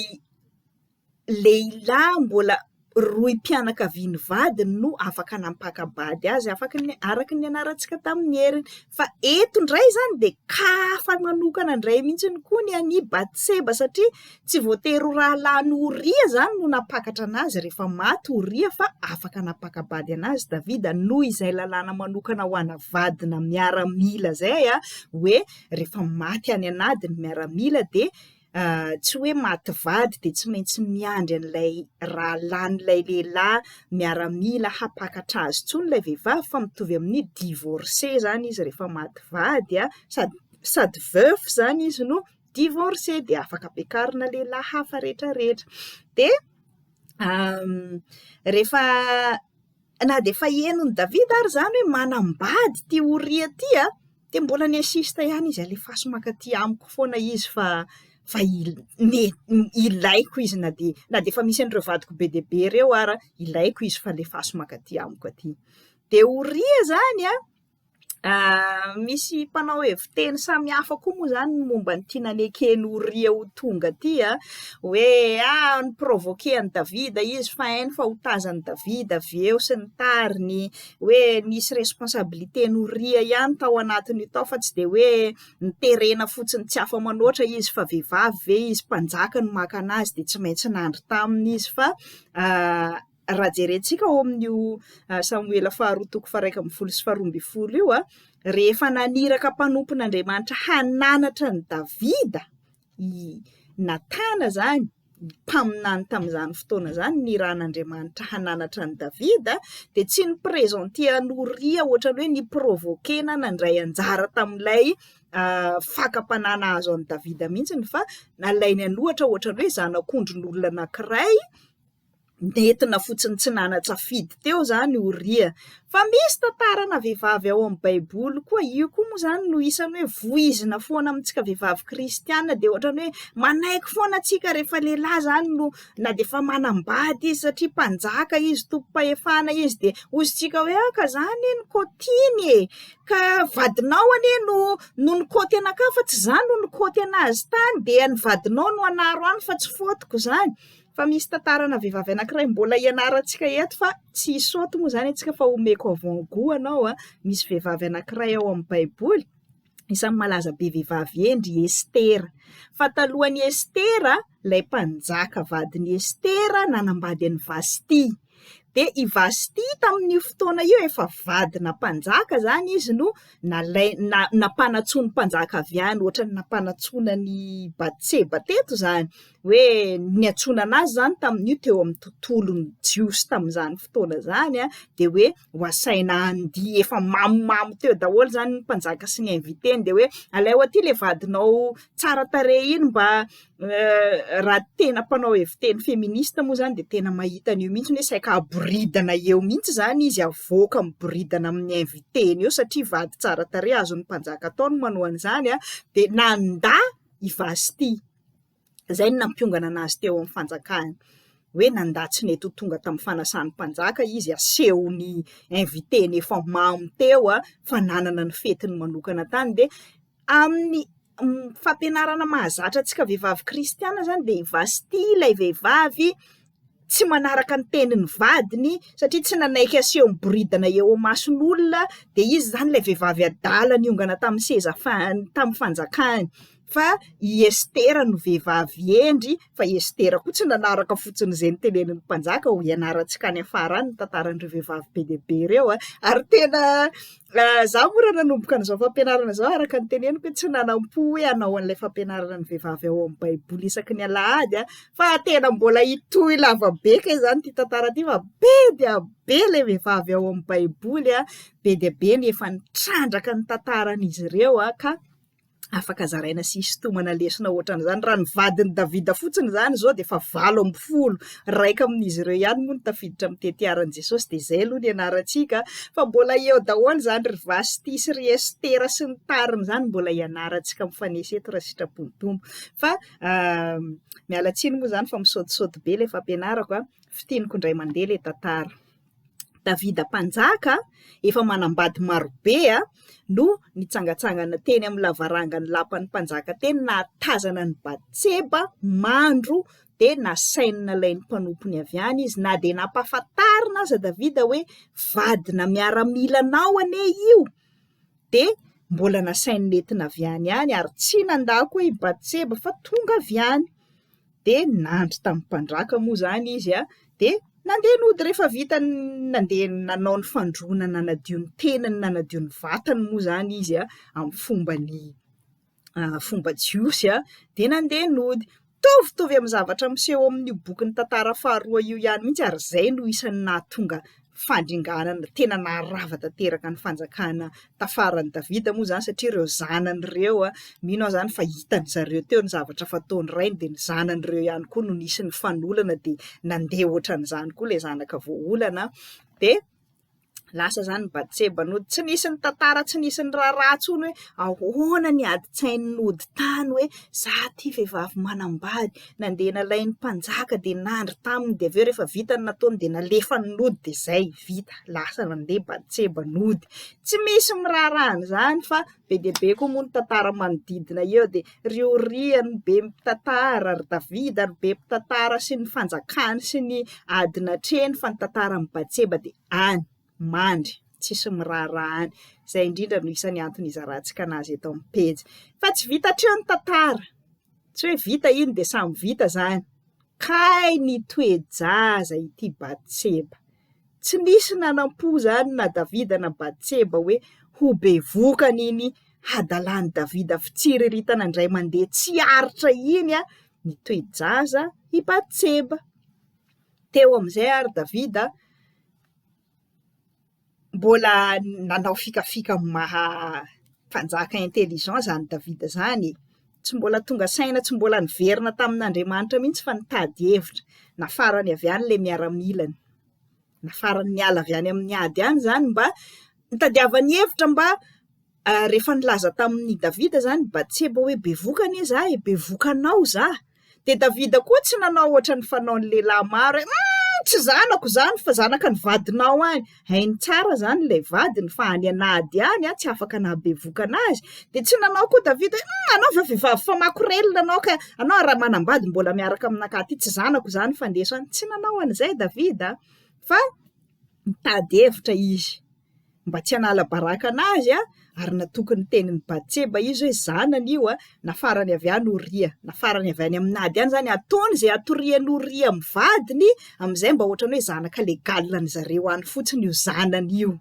lehilahy mbola rohim-pianakavian'ny vadiny no afaka nampaka-bady azy afaka ny araka ny nianarantsika tamin'ny heriny. Fa eto indray izany dia cas hafa manokana indray mihitsy koa ny an'i Batseba satria tsy voatery ho rahalahin'i Oria izany no nampakatra an'azy rehefa maty Oria fa afaka nampaka-bady an'azy Davida noho izay lalàna manokana ho ana vadina miaramila izay hoe rehefa maty any an'ady ny miaramila dia tsy hoe maty vady dia tsy maintsy miandry an'ilay rahalahin'ilay lehilahy miaramila hampakatra azy intsony ilay vehivavy fa mitovy amin'ny divorcé izany izy rehefa maty vady a, sady sady veuf izany izy no divorcé dia afaka ampiakarina lehilahy hafa rehetrarehetra. Dia rehefa Na dia efa henon'i Davida ary izany hoe manambady ity Oria ity a, dia mbola ni-insiste ihany izy, alefaso mankaty amiko foana izy fa fa ilaiko izy na dia na dia efa misy an'ireo vadiko be dia be ireo ara, ilaiko izy fa alefaso mankaty amiko aty. Dia Oria izany a, Misy mpanao heviteny samihafa koa moa izany ny momba an'ity naneken'i Oria ho tonga ity an, hoe ah ni-provoquer an'i Davida izy fa hainy fa ho tazan'i Davida avy eo sy ny tariny, hoe nisy responsabilité-n'i Oria ihany tao anatin'io tao fa tsy dia hoe noterena fotsiny tsy afa-manoatra izy fa vehivavy ve izy, mpanjaka no maka an'azy dia tsy maintsy nandry taminy izy fa Raha jerentsika ao amin'io Samoela faharoa toko faha-11 sy faha-12 io, rehefa naniraka mpanompon'Andriamanitra hananatra an'i Davida i Natana izany, mpaminany tamin'izany fotoana izany, nirahan'Andriamanitra hananatra an'i Davida, dia tsy ni-presenter an'i Oria ohatran'ny hoe ni-provoquer na nandray anjara tamin'ilay fakam-panahy nahazo an'i Davida mihitsy fa nalainy an'ohatra ohatran'ny hoe zanak'ondrin'olona anankiray nentina fotsiny tsy nanan-tsafidy teo izany Oria. Fa misy tantarana vehivavy ao amin'ny baiboly koa, io koa moa izany no isan'ny hoe voizina foana amintsika vehivavy kristiana dia ohatran'ny hoe manaiky foana tsika rehefa lehilahy izany no na dia efa manambady izy satria mpanjaka izy, tompom-pahefana izy dia hozy tsika hoe ah ka za anie nikaotiny e, ka vadinao anie no no nikaoty anakahy fa tsy za no nikaoty anazy tany dia ny vadinao no anaro any fa tsy faute-ko izany. Fa misy tantarana vehivavy anankiray mbola hianarantsika eto fa tsy hisaoty moa izany antsika fa omeko avant gout anao a, misy vehivavy anankiray ao amin'ny baiboly, isan'ny malaza be vehivavy hendry i Estera. Fa talohan'i Estera, ilay mpanjaka vadin'i Estera nanambady an'i Vasty. Dia i Vasty tamin'io fotoana io efa vadina mpanjaka izany izy no nalai- na- nampanantsoin'ny mpanjaka avy any, ohatran'ny nampanantsoina an'i Batseba teto izany. Hoe niantsoana an'azy izany tamin'io teo amin'ny tontolon'ny jiosy tamin'izany fotoana izany dia hoe ho asaina handihy efa mamomamo teo daholo izany ny mpanjaka sy ny invité-ny dia hoe alaivo aty ilay vadinao tsara tarehy iny mba raha tena mpanao heviteny feministe moa izany dia tena mahita an'io mihitsy hoe saika haboridana eo mihitsy izany izy avoaka miboridana amin'ny invité-ny eo satria vady tsara tarehy azon'ny mpanjaka atao ny manao an'izany dia nandà i Vasty. Izay no nampiongana anazy teo amin'ny fanjakany. Hoe nandà tsy nety ho tonga tamin'ny fanasan'ny mpanjaka izy, asehon'ny invité-ny efa mamo teo fa nanana ny fetiny manokana tany. Dia amin'ny fampianarana mahazatra antsika vehivavy kristiana izany dia i Vasty ilay vehivavy tsy manaraka ny tenin'ny vadiny satria tsy nanaiky aseho miboridana eo imason'olona dia izy izany ilay vehivavy adala niongana tamin'ny seza tamin'ny fanjakany fa i Estera no vehivavy hendry fa i Estera koa tsy nanaraka fotsiny izay notenenin'ny mpanjaka ho ianarantsika any afara any ny tantaran'ireo vehivavy be dia be ireo ary tena Za moa raha nanomboka an'izao fampianarana izao araka ny teneniko hoe tsy nanam-po hoe hanao an'ilay fampianarana ny vehivavy ao amin'ny baiboly isaky ny alahady aho fa tena mbola hitohy lava be kay izany ity tantara ity fa be dia be ilay vehivavy ao amin'ny baiboly a, be dia be ny efa nitrandraka ny tantaran'izy ireo a ka. Afaka zaraina sy isintomana lesona ohatran'izany. Raha ny vadin'i Davida fotsiny izany izao dia efa 18. Raika amin'izy ireo ihany moa no tafiditra amin'ny tetiaran'i Jesosy dia izay aloha ny ianarantsika. Fa mbola eo daholo izany ry Vasty sy ry Estera sy ny tariny izany mbola ianarantsika mifanesy eto raha sitrapon'ny Tompo. Fa miala tsiny moa izany fa misaotisaoty be ilay fampianarako a. Fintiniko indray mandeha ilay tantara. Davida mpanjaka efa manambady marobe no nitsangantsangana teny amin'ny lavarangan'ny lapan'ny mpanjaka teny nahatazana an'i Batseba mandro dia nasainy nalain'ny mpanompony avy any izy na dia nampahafantarina aza Davida hoe vadina miaramilanao anie io dia mbola nasainy nentina avy any ihany ary tsy nandà koa i Batseba fa tonga avy any. Dia nandry tamin'ny mpanjaka moa izany izy dia nandeha nody rehefa vita ny nandeha nanao ny fandroana nanadio ny tenany nanadio ny vatany moa izany izy amin'ny fombany fomba jiosy dia nandeha nody. Mitovitovy amin'ny zavatra miseho amin'io bokin'ny tantara faharoa io ihany mihitsy ary izay no isan'ny nahatonga fandringanana tena naharava tanteraka ny fanjakana tafaran'i Davida moa izany satria ireo zanany ireo, mino aho izany fa hitan-dry zareo teo ny zavatra fataon'ny rainy dia ny zanany ireo ihany koa no nisy nifanolana dia nandeha ohatran'izany koa ilay zanaka voaolana dia lasa izany Batseba nody, tsy nisy nitantara tsy nisy niraharaha intsony hoe ahoana ny adin-tsainy nody tany hoe za ity vehivavy manambady Nandeha nalain'ny mpanjaka dia nandry taminy dia avy eo rehefa vita ny nataony dia nalefany nody dia izay, vita, lasa nandeha Batseba nody. Tsy misy miraharaha an'izany fa be dia be koa moa ny tantara manodidina eo dia ry Oria no be mpitantara, ry Davida no be mpitantara sy ny fanjakany sy ny ady natrehiny fa ny tantaran'i Batseba dia any, mandry, tsisy miraharaha any. Izay indrindra no isan'ny antony izarantsika anazy eto amin'ny pejy. Fa tsy vita hatreo ny tantara. Tsy hoe vita iny dia samy vita zany. Kay nitoe-jaza ity Batseba. Tsy nisy nanam-po zany na Davida na Batseba hoe ho bevokany iny hadalan'i Davida fitsiriritana indray mandeha tsy aritra iny nitoe-jaza i Batseba. Teo amin'izay ary Davida Mbola nanao fikafika amin'ny maha mpanjaka intelligent izany Davida izany e! Tsy mbola tonga saina, tsy mbola niverina tamin'Andriamanitra mihitsy fa nitady hevitra. Nafarany avy any ilay miaramilany. Nafarany niala avy any amin'ny ady any izany mba nitadiavany hevitra mba rehefa nilaza tamin'i Davida izany Batseba hoe bevoka anie za e, bevoka anao za. Dia Davida koa tsy nanao ohatran'ny fanaon'ny lehilahy maro hoe humm tsy zanako izany fa zanaka ny vadinao any. Hainy tsara izany ilay vadiny fa any an'ady any tsy afaka nahabevoka an'azy. Dia tsy nanao koa Davida hoe humm anao ve vehivavy fa makorelina anao ka anao raha manambady mbola miaraka aminakahy aty tsy zanako izany fa ndeso any. Tsy nanao an'izay Davida fa nitady hevitra izy. mba tsy hanala baraka an'azy ary natoky ny tenin'i Batseba izy hoe zanany io nafarany avy any Oria, nafarany avy any amin'ady any izany, ataony izay hatorian'i Oria amin'ny vadiny amin'izay mba ohatran'ny hoe zanaka légal an-dry zareo any fotsiny io zanany io.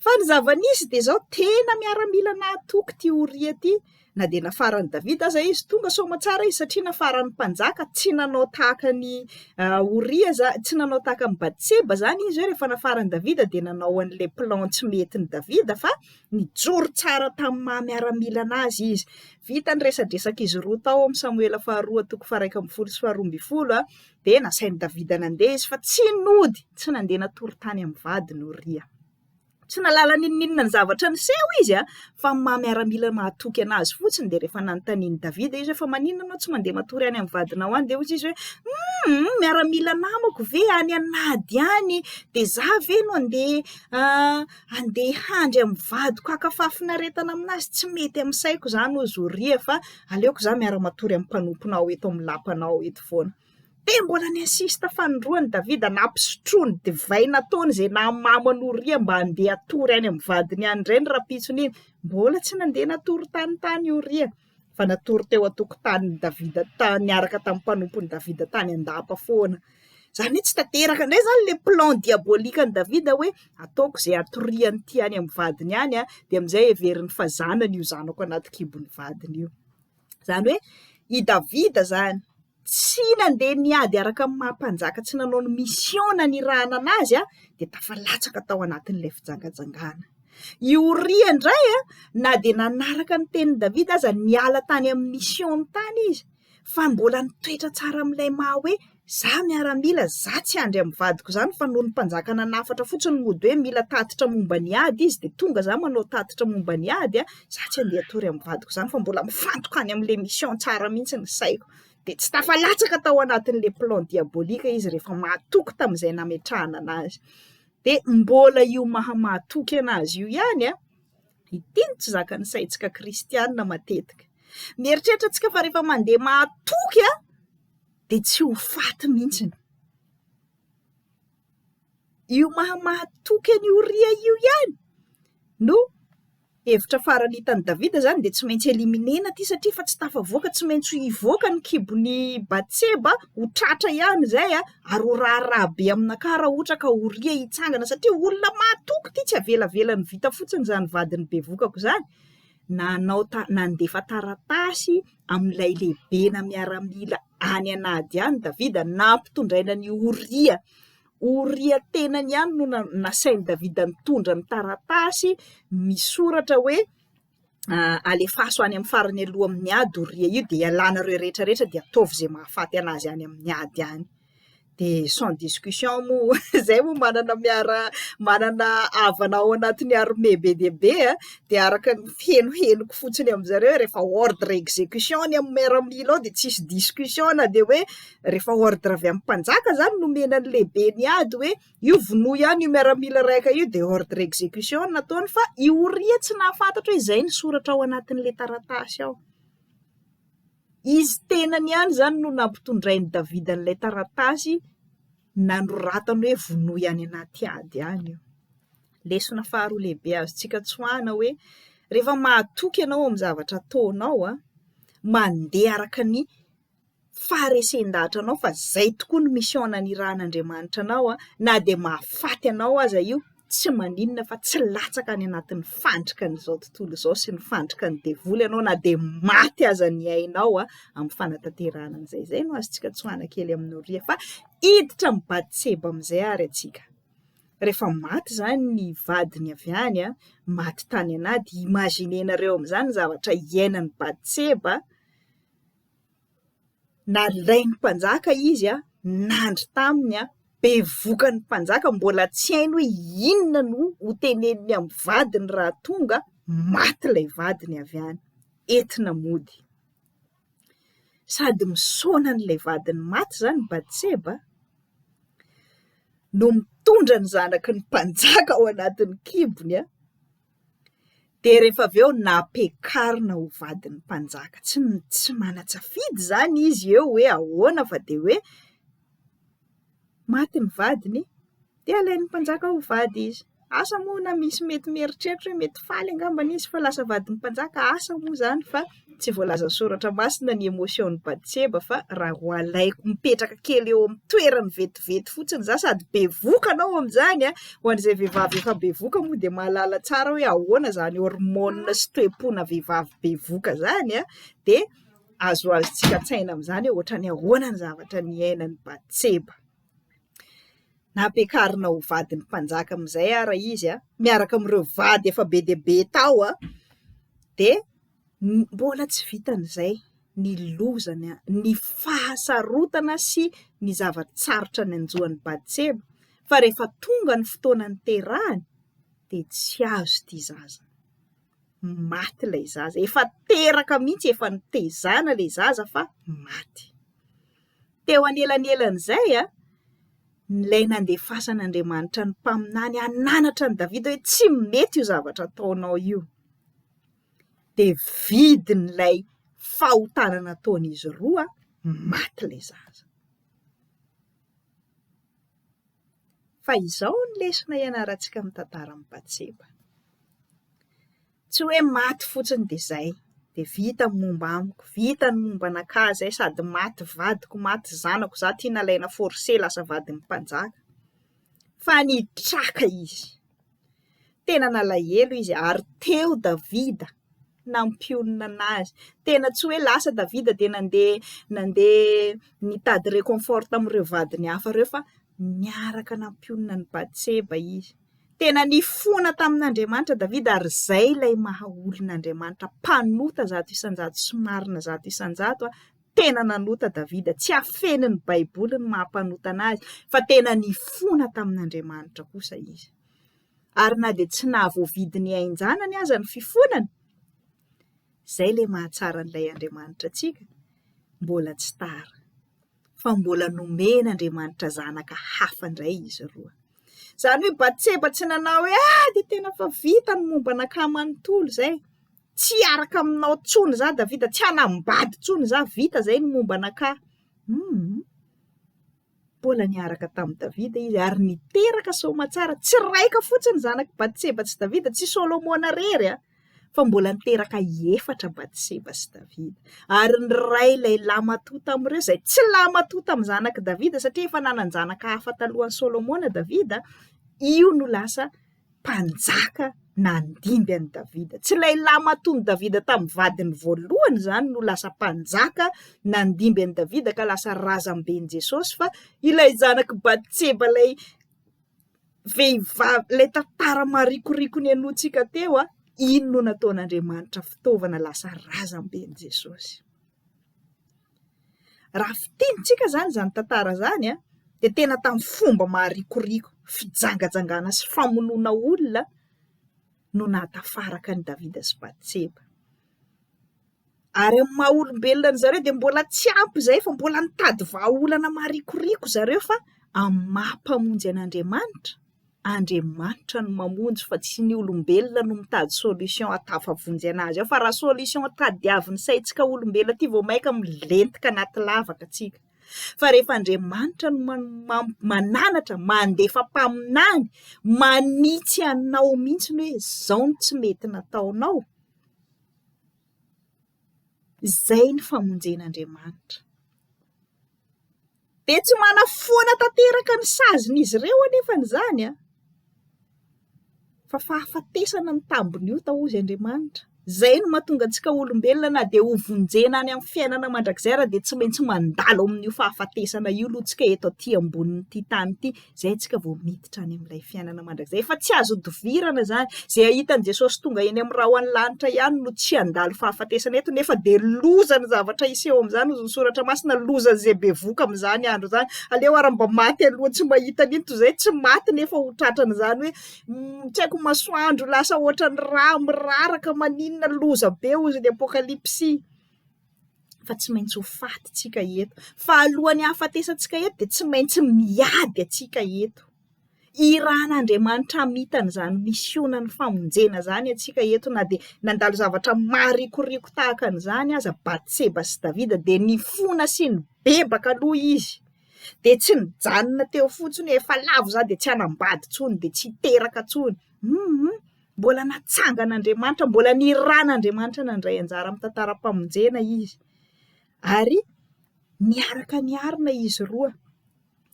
Fa ny zava-nisy dia izao, tena miaramila nahatoky ity Oria ity, na dia nafaran'i Davida aza izy, tonga soamantsara izy satria nafaran'ny mpanjaka, tsy nanao tahaka an'i Oria, tsy nanao tahaka an'i Batseba izany izy hoe rehefa nafaran'i Davida dia nanao an'ilay plan tsy metin'i Davida fa nijoro tsara tamin'ny maha miaramila an'azy izy. Vita ny resadresak'izy roa tao amin'ny Samoela faharoa toko faha-11 sy faha-12 dia nasain'i Davida nandeha izy fa tsy nody, tsy nandeha natory tany amin'ny vadiny Oria. Tsy nahalala n'inon'inona ny zavatra niseho izy fa ny maha miaramila mahatoky an'azy fotsiny dia rehefa nanontanian'i Davida izy hoe fa maninona ianao tsy mandeha matory any amin'ny vadinao any dia hoy izy hoe hum miaramila namako ve any an'ady any dia za ve no andeha andeha handry amin'ny vadiko haka fahafinaretana aminazy tsy mety amin'ny saiko izany hoy Zoria fa aleoko za miara-matory amin'ny mpanomponao eto amin'ny lapanao eto foana. Dia mbola ni-insiste fanindroany Davida, nampisotroiny divay nataony izay nahamamo an'i Oria mba handeha hatory any amin'ny vadiny any indray ny rampitson'iny. Mbola tsy nandeha natory tany tany i Oria, fa natory teo an-tokotanin'i Davida tany niaraka tamin'ny mpanompon'i Davida tany an-dapa foana. Izany hoe tsy tanteraka indray izany ilay plan diabolique an'i Davida hoe ataoko izay hatorian'ity any amin'ny vadiny any, dia amin'izay heveriny fa zanany io zanako anaty kibon'ny vadiny io. Izany hoe i Davida izany tsy nandeha niady araka ny maha mpanjaka, tsy nanao ny mission nanirahana anazy dia tafalatsaka tao anatin'ilay fijangajangana. I Oria indray na dia nanaraka ny tenin'i Davida aza, niala tany amin'ny mission-ny tany izy, fa mbola nitoetra tsara amin'ilay maha hoe za miaramila, za tsy handry amin'ny vadiko izany fa noho ny mpanjaka nanafatra fotsiny mody hoe mila tatitra momba ny ady izy dia tonga za manao tatitra momba ny ady a, za tsy handeha hatory amin'ny vadiko izany fa mbola mifantoka any amin'ilay mission tsara mihitsy ny saiko. Dia tsy tafalatsaka tao anatin'ilay plan diabolique izy rehefa mahatoky tamin'izay nametrahana anazy. Dia mbola io maha mahatoky anazy io ihany a, ity no tsy zakan'ny saintsika kristiana matetika. Mieritreritra antsika fa rehefa mandeha mahatoky a, dia tsy ho faty mihitsy. Io maha mahatoky an'i Oria io ihany no hevitra farany hitan'i Davida izany dia tsy maintsy éliminer-na ity satria efa tsy tafavoaka, tsy maintsy hivoaka ny kibon'i Batseba, ho tratra ihany izay ary ho raharaha be aminakahy raha ohatra ka Oria hitsangana satria olona mahatoky ity, tsy avelavelany vita fotsiny izany vadiny bevokako izany. Nanao nandefa taratasy amin'ilay lehibena miaramila any an'ady any Davida, nampitondraina an'i Oria. Oria tenany ihany no nasain'i Davida nitondra ny taratasy misoratra hoe alefaso any amin'ny farany aloha amin'ny ady Oria io dia ialanareo rehetra rehetra dia ataovy izay mahafaty anazy any amin'ny ady any. Dia sans discussion moa, izay moa manana miara manana havana ao anatin'ny armée be dia be a, dia araka ny henohenoko fotsiny amin'zareo rehefa ordre exécution ny amin'ny miaramila ao dia tsisy discussion na dia hoe rehefa ordre avy amin'ny mpanjaka izany no omena ny lehiben'ny ady hoe io vonoy ihany io miaramila raika io dia ordre exécution no nataony fa i Oria tsy nahafantatra hoe izay ny soratra ao anatin'ilay taratasy ao. Izy tenany ihany izany no nampitondrain'i Davida an'ilay taratasy nanoratany hoe vonoy any anaty ady any io. Lesona faharoa lehibe azontsika tsoahina hoe rehefa mahatoky ianao amin'ny zavatra ataonao, mandeha araka ny faharesen-dahatra anao fa izay tokoa ny mission nanirahan'Andriamanitra anao, na dia mahafaty anao aza io, tsy maninona fa tsy latsaka any anatin'ny fandrika an'izao tontolo izao sy ny fandrika ny devoly ianao na dia maty aza ny ainao amin'ny fanatanterahana an'izay. Izay no azontsika tsoahina kely amin'i Oria fa hiditra amin'i Batseba amin'izay ary antsika. Rehefa maty izany ny vadiny avy any, maty tany an'ady, imaginer-nareo amin'izany ny zavatra iainan'i Batseba, Nalain'ny mpanjaka izy, nandry taminy, bevokan'ny mpanjaka, mbola tsy hainy hoe inona no ho teneniny amin'ny vadiny raha tonga, maty ilay vadiny avy any, entina mody. Sady misaona an'ilay vadiny maty izany Batseba, no mitondra ny zanaky ny mpanjaka ao anatin'ny kibony. Dia rehefa avy eo nampiakarina ho vadin'ny mpanjaka. Tsy tsy manan-tsafidy izany izy eo hoe ahoana fa dia hoe maty ny vadiny dia alain'ny mpanjaka ho vady izy. Asa moa na misy mety mieritreritra hoe mety faly angambany izy fa lasa vadin'ny mpanjaka, asa moa izany fa tsy voalazan'ny soratra masina ny émotion-n'i Batseba fa raha ho alaiko mipetraka kely eo amin'ny toerany vetivety fotsiny za sady bevoka anao amin'izany an, ho an'izay vehivavy efa bevoka moa dia mahalala tsara hoe ahoana izany hormone sy toe-pona vehivavy bevoka izany an, dia azoazontsika an-tsaina amin'izany hoe ohatran'ny ahoana ny zavatra niainan'i Batseba. Nampiakarina ho vadin'ny mpanjaka amin'izay ara izy an, miaraka amin'ireo vady efa be dia be tao an, dia Mbola tsy vitan'izay ny lozany, ny fahasarotana sy ny zava-tsarotra nanjo an'i Batseba, fa rehefa tonga ny fotoana niterahany dia tsy azo ity zaza. Maty ilay zaza. Efa teraka mihitsy, efa nitezana ilay zaza fa maty. Teo anelanelan'izay, ilay nandefasan'Andriamanitra ny mpaminany hananatra an'i Davida hoe tsy mety io zavatra ataonao io. dia vidin'ilay fahotana nataon'izy roa, maty ilay zaza. Fa izao ny lesona ianarantsika amin'ny tantaran'i Batseba. Tsy hoe maty fotsiny dia izay, dia vita ny momba amiko, vita ny momba anakahy izay, sady maty vadiko, maty zanako, izaho ity nalaina forcé lasa vadin'ny mpanjaka. Fa nitraka izy. Tena nalahelo izy ary teo Davida nampionona anazy. Tena tsy hoe lasa Davida dia nandeha nandeha nitady réconfort tamin'ireo vadiny hafa ireo fa niaraka nampionona an'i Batseba izy. Tena nifona tamin'Andriamanitra Davida ary izay ilay maha olon'Andriamanitra, mpanota 100% sy marina 100%, tena nanota Davida, tsy afenin'ny Baiboly ny maha mpanota anazy fa tena nifona tamin'Andriamanitra kosa izy. Ary na dia tsy nahavoavidy ny ain-janany aza ny fifonany, izay ilay mahatsara an'ilay Andriamanitra antsika, mbola tsy tara. Fa mbola nomen'Andriamanitra zanaka hafa indray izy roa. Izany hoe Batseba tsy nanao hoe ah dia tena fa vita ny momba anakahy manontolo izay. Tsy hiaraka aminao intsony izaho Davida, tsy hanambady intsony izaho, vita izay ny momba anakahy. Hum. Mbola niaraka tamin'i Davida izy ary niteraka soamatsara, tsy raika fotsiny zanak'i Batseba sy Davida, tsy Solomona irery a, fa mbola niteraka efatra Batseba sy Davida. Ary ny ray ilay lahimatoa tamin'ireo, izay tsy lahimatoa tamin'ny zanak'i Davida satria efa nanan-janaka hafa talohan'i Solomona Davida, io no lasa mpanjaka nandimby an'i Davida. Tsy ilay lahimatoan'i Davida tamin'ny vadiny voalohany izany no lasa mpanjaka nandimby an'i Davida ka lasa razamben'i Jesosy fa ilay zanak'i Batseba ilay vehivavy, ilay tantara marikoriko nihainoantsika teo, iny no nataon'Andriamanitra fitaovana lasa razamben'i Jesosy. Raha fintinitsika izany izany tantara izany dia tena tamin'ny fomba maharikoriko, fijangajangana sy famonoana olona no nahatafaraka an'i Davida sy Batseba. Ary amin'ny maha olombelona an-dry zareo dia mbola tsy ampy izay fa mbola nitady vahaolana maharikoriko zareo fa amin'ny maha mpamonjy an'Andriamanitra, Andriamanitra no mamonjy fa tsy ny olombelona no mitady solution ahatafavonjy anazy ao fa raha solution tadiavin'ny saintsika olombelona aty vao maika milentika anaty lavaka tsika fa rehefa Andriamanitra no mananatra mandefa mpaminany manitsy anao mihitsy hoe zao no tsy mety nataonao izay ny famonjen'Andriamanitra. Dia tsy manafoana tanteraka ny sazin'izy ireo anefa izany an! Fa fahafatesana no tambin'ny ota hozy Andriamanitra. Izay no mahatonga antsika olombelona na dia ho vonjena any amin'ny fiainana mandrakizay ary dia tsy maintsy mandalo amin'io fahafatesana io aloha tsika eto aty ambonin'ity tany ity, izay tsika vao miditra any amin'ilay fiainana mandrakizay. Efa tsy azo idovirana izany. Izay hahita an'i Jesosy tonga eny amin'ny rahon'ny lanitra ihany no tsy handalo fahafatesana eto, nefa dia loza ny zavatra hiseho amin'izany, hozy ny soratra masina, lozan'izay bevoka amin'izany andro izany. Aleo ary mba maty aloha tsy mahita an'iny toy izay tsy maty nefa ho tratran'izany hoe tsy haiko masoandro lasa ohatran'ny rà miraraka maninona loza be hozy ny apokalypsy. fa tsy maintsy ho faty tsika eto. Fa alohan'ny hahafatesantsika eto dia tsy maintsy miady antsika eto. Irahan'Andriamanitra hamita an'izany misionan'ny famonjena izany antsika eto na dia nandalo zavatra maharikoriko tahaka an'izany aza Batseba sy Davida dia nifona sy nibebaka aloha izy. Dia tsy nijanona teo fotsiny hoe efa lavo za dia tsy hanambady intsony dia tsy hiteraka intsony. Hum Mbola natsangan'Andriamanitra, mbola niran'Andriamanitra nandray anjara amin'ny tantaram-pamonjena izy. Ary niaraka niarina izy roa.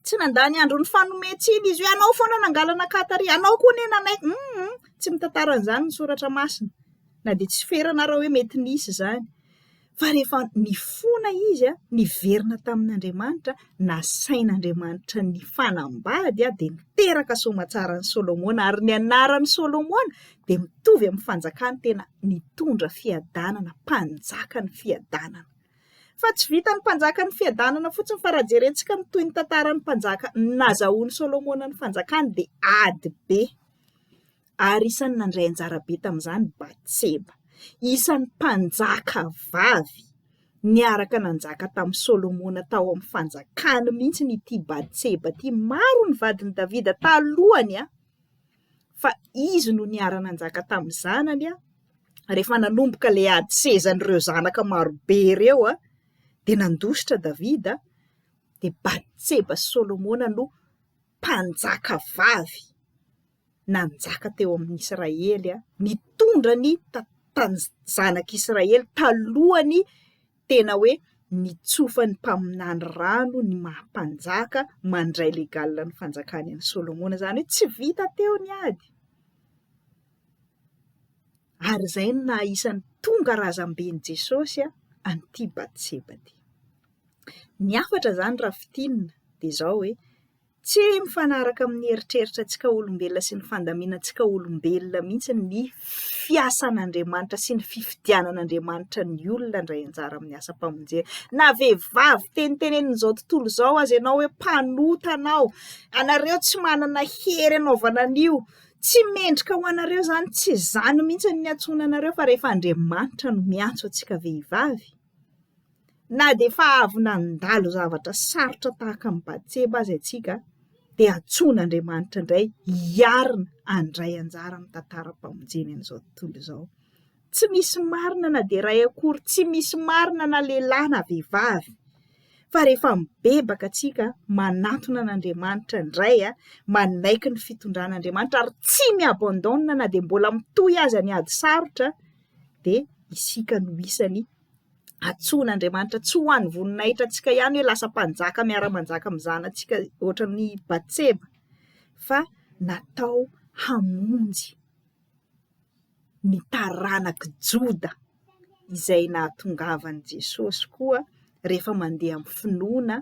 Tsy nandany andro nifanome tsiny izy hoe anao foana nangalana anakahy tary, anao koa anie nanaiky. Hum, tsy mitantara an'izany ny soratra masina. Na dia tsy ferana ara hoe mety nisy izany. Fa rehefa nifona izy, niverina tamin'Andriamanitra, nasain'Andriamanitra nifanambady dia niteraka soamatsara an'i Solomona, ary ny anaran'i Solomona dia mitovy amin'ny fanjakany tena nitondra fiadanana, mpanjakan'ny fiadanana. Fa tsy vitan'ny mpanjakan'ny fiadanana fotsiny fa raha jerentsika ny tohin'ny tantaran'ny mpanjaka nazahoan'i Solomona ny fanjakany dia ady be. ary isan'ny nandray anjara be tamin'izany Batseba. Isan'ny mpanjaka vavy niaraka nanjaka tamin'i Solomona tao amin'ny fanjakany mihitsy ity Batseba ity. Maro ny vadin'i Davida talohany fa izy no niara-nanjaka tamin'ny zanany rehefa nanomboka ilay ady sezan'ireo zanaka marobe ireo dia nandositra Davida dia Batseba sy Solomona no mpanjaka vavy nanjaka teo amin'ny Israely, nitondra ny zanak'Israely talohan'ny tena hoe nitsofan'ny mpaminany rano ny maha mpanjaka mandray légal ny fanjakany an'i Solomona. Izany hoe tsy vita teo ny ady. Ary izay no naha isan'ny tonga razamben'i Jesosy an'ity Batseba ity. Ny hafatra izany raha fintinina dia izao hoe. Tsy mifanaraka amin'ny eritreritrantsika olombelona sy ny fandaminantsika olombelona mihitsy ny fiasan'Andriamanitra sy ny fifidianan'Andriamanitra ny olona handray anjara amin'ny asam-pamonjena. Na vehivavy tenitenenin'izao tontolo izao aza ianao hoe mpanota anao, anareo tsy manana hery hanaovana an'io, tsy mendrika ho anareo izany, tsy izany mihitsy no niantsoana anareo fa rehefa Andriamanitra no miantso antsika vehivavy, Na dia efa avy nandalo zavatra sarotra tahaka an'i Batseba aza isika, dia antsoin'Andriamanitra indray hiarina handray anjara amin'ny tantaram-pamonjeny an'izao tontolo izao. Tsy misy marina na dia iray akory, tsy misy marina na lehilahy na vehivavy. Fa rehefa mibebaka isika, manantona an'Andriamanitra indray, manaiky ny fitondran'Andriamanitra ary tsy mi-abandonne na dia mbola mitohy aza ny ady sarotra, dia isika no isany antsoin'Andriamanitra tsy ho an'ny voninahitra antsika ihany hoe lasa mpanjaka miara-manjaka amin'ny zanatsika ohatran'i Batseba fa natao hamonjy ny taranak'i Joda izay nahatongavan'i Jesosy koa rehefa mandeha amin'ny finoana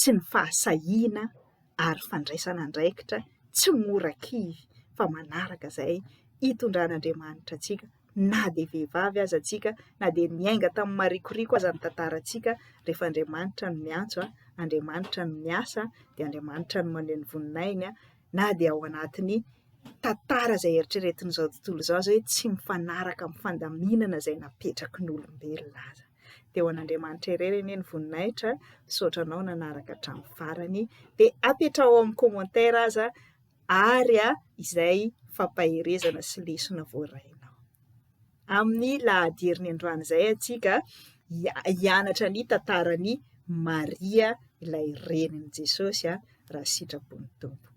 sy ny fahasahiana ary fandraisana andraikitra tsy mora kivy fa manaraka izay hitondran'Andriamanitra antsika na dia vehivavy aza tsika, na dia niainga tamin'ny marikoriko aza ny tantarantsika, rehefa Andriamanitra no miantso, Andriamanitra no miasa, dia Andriamanitra no maneho ny voninahiny, na dia ao anatin'ny tantara izay eritreretin'izao tontolo izao aza hoe tsy mifanaraka amin'ny fandaminana izay napetraky ny olombelona aza. Dia ho an'Andriamanitra irery anie ny voninahitra, misaotra anao nanaraka hatramin'ny farany, dia apetraho ao amin'ny commentaire aza ary izay fampaherezana sy lesona voarainao. Amin'ny lahady heriny androany izay antsika hianatra ny tantaran'i Maria ilay renin'i Jesosy raha sitrapon'ny Tompo.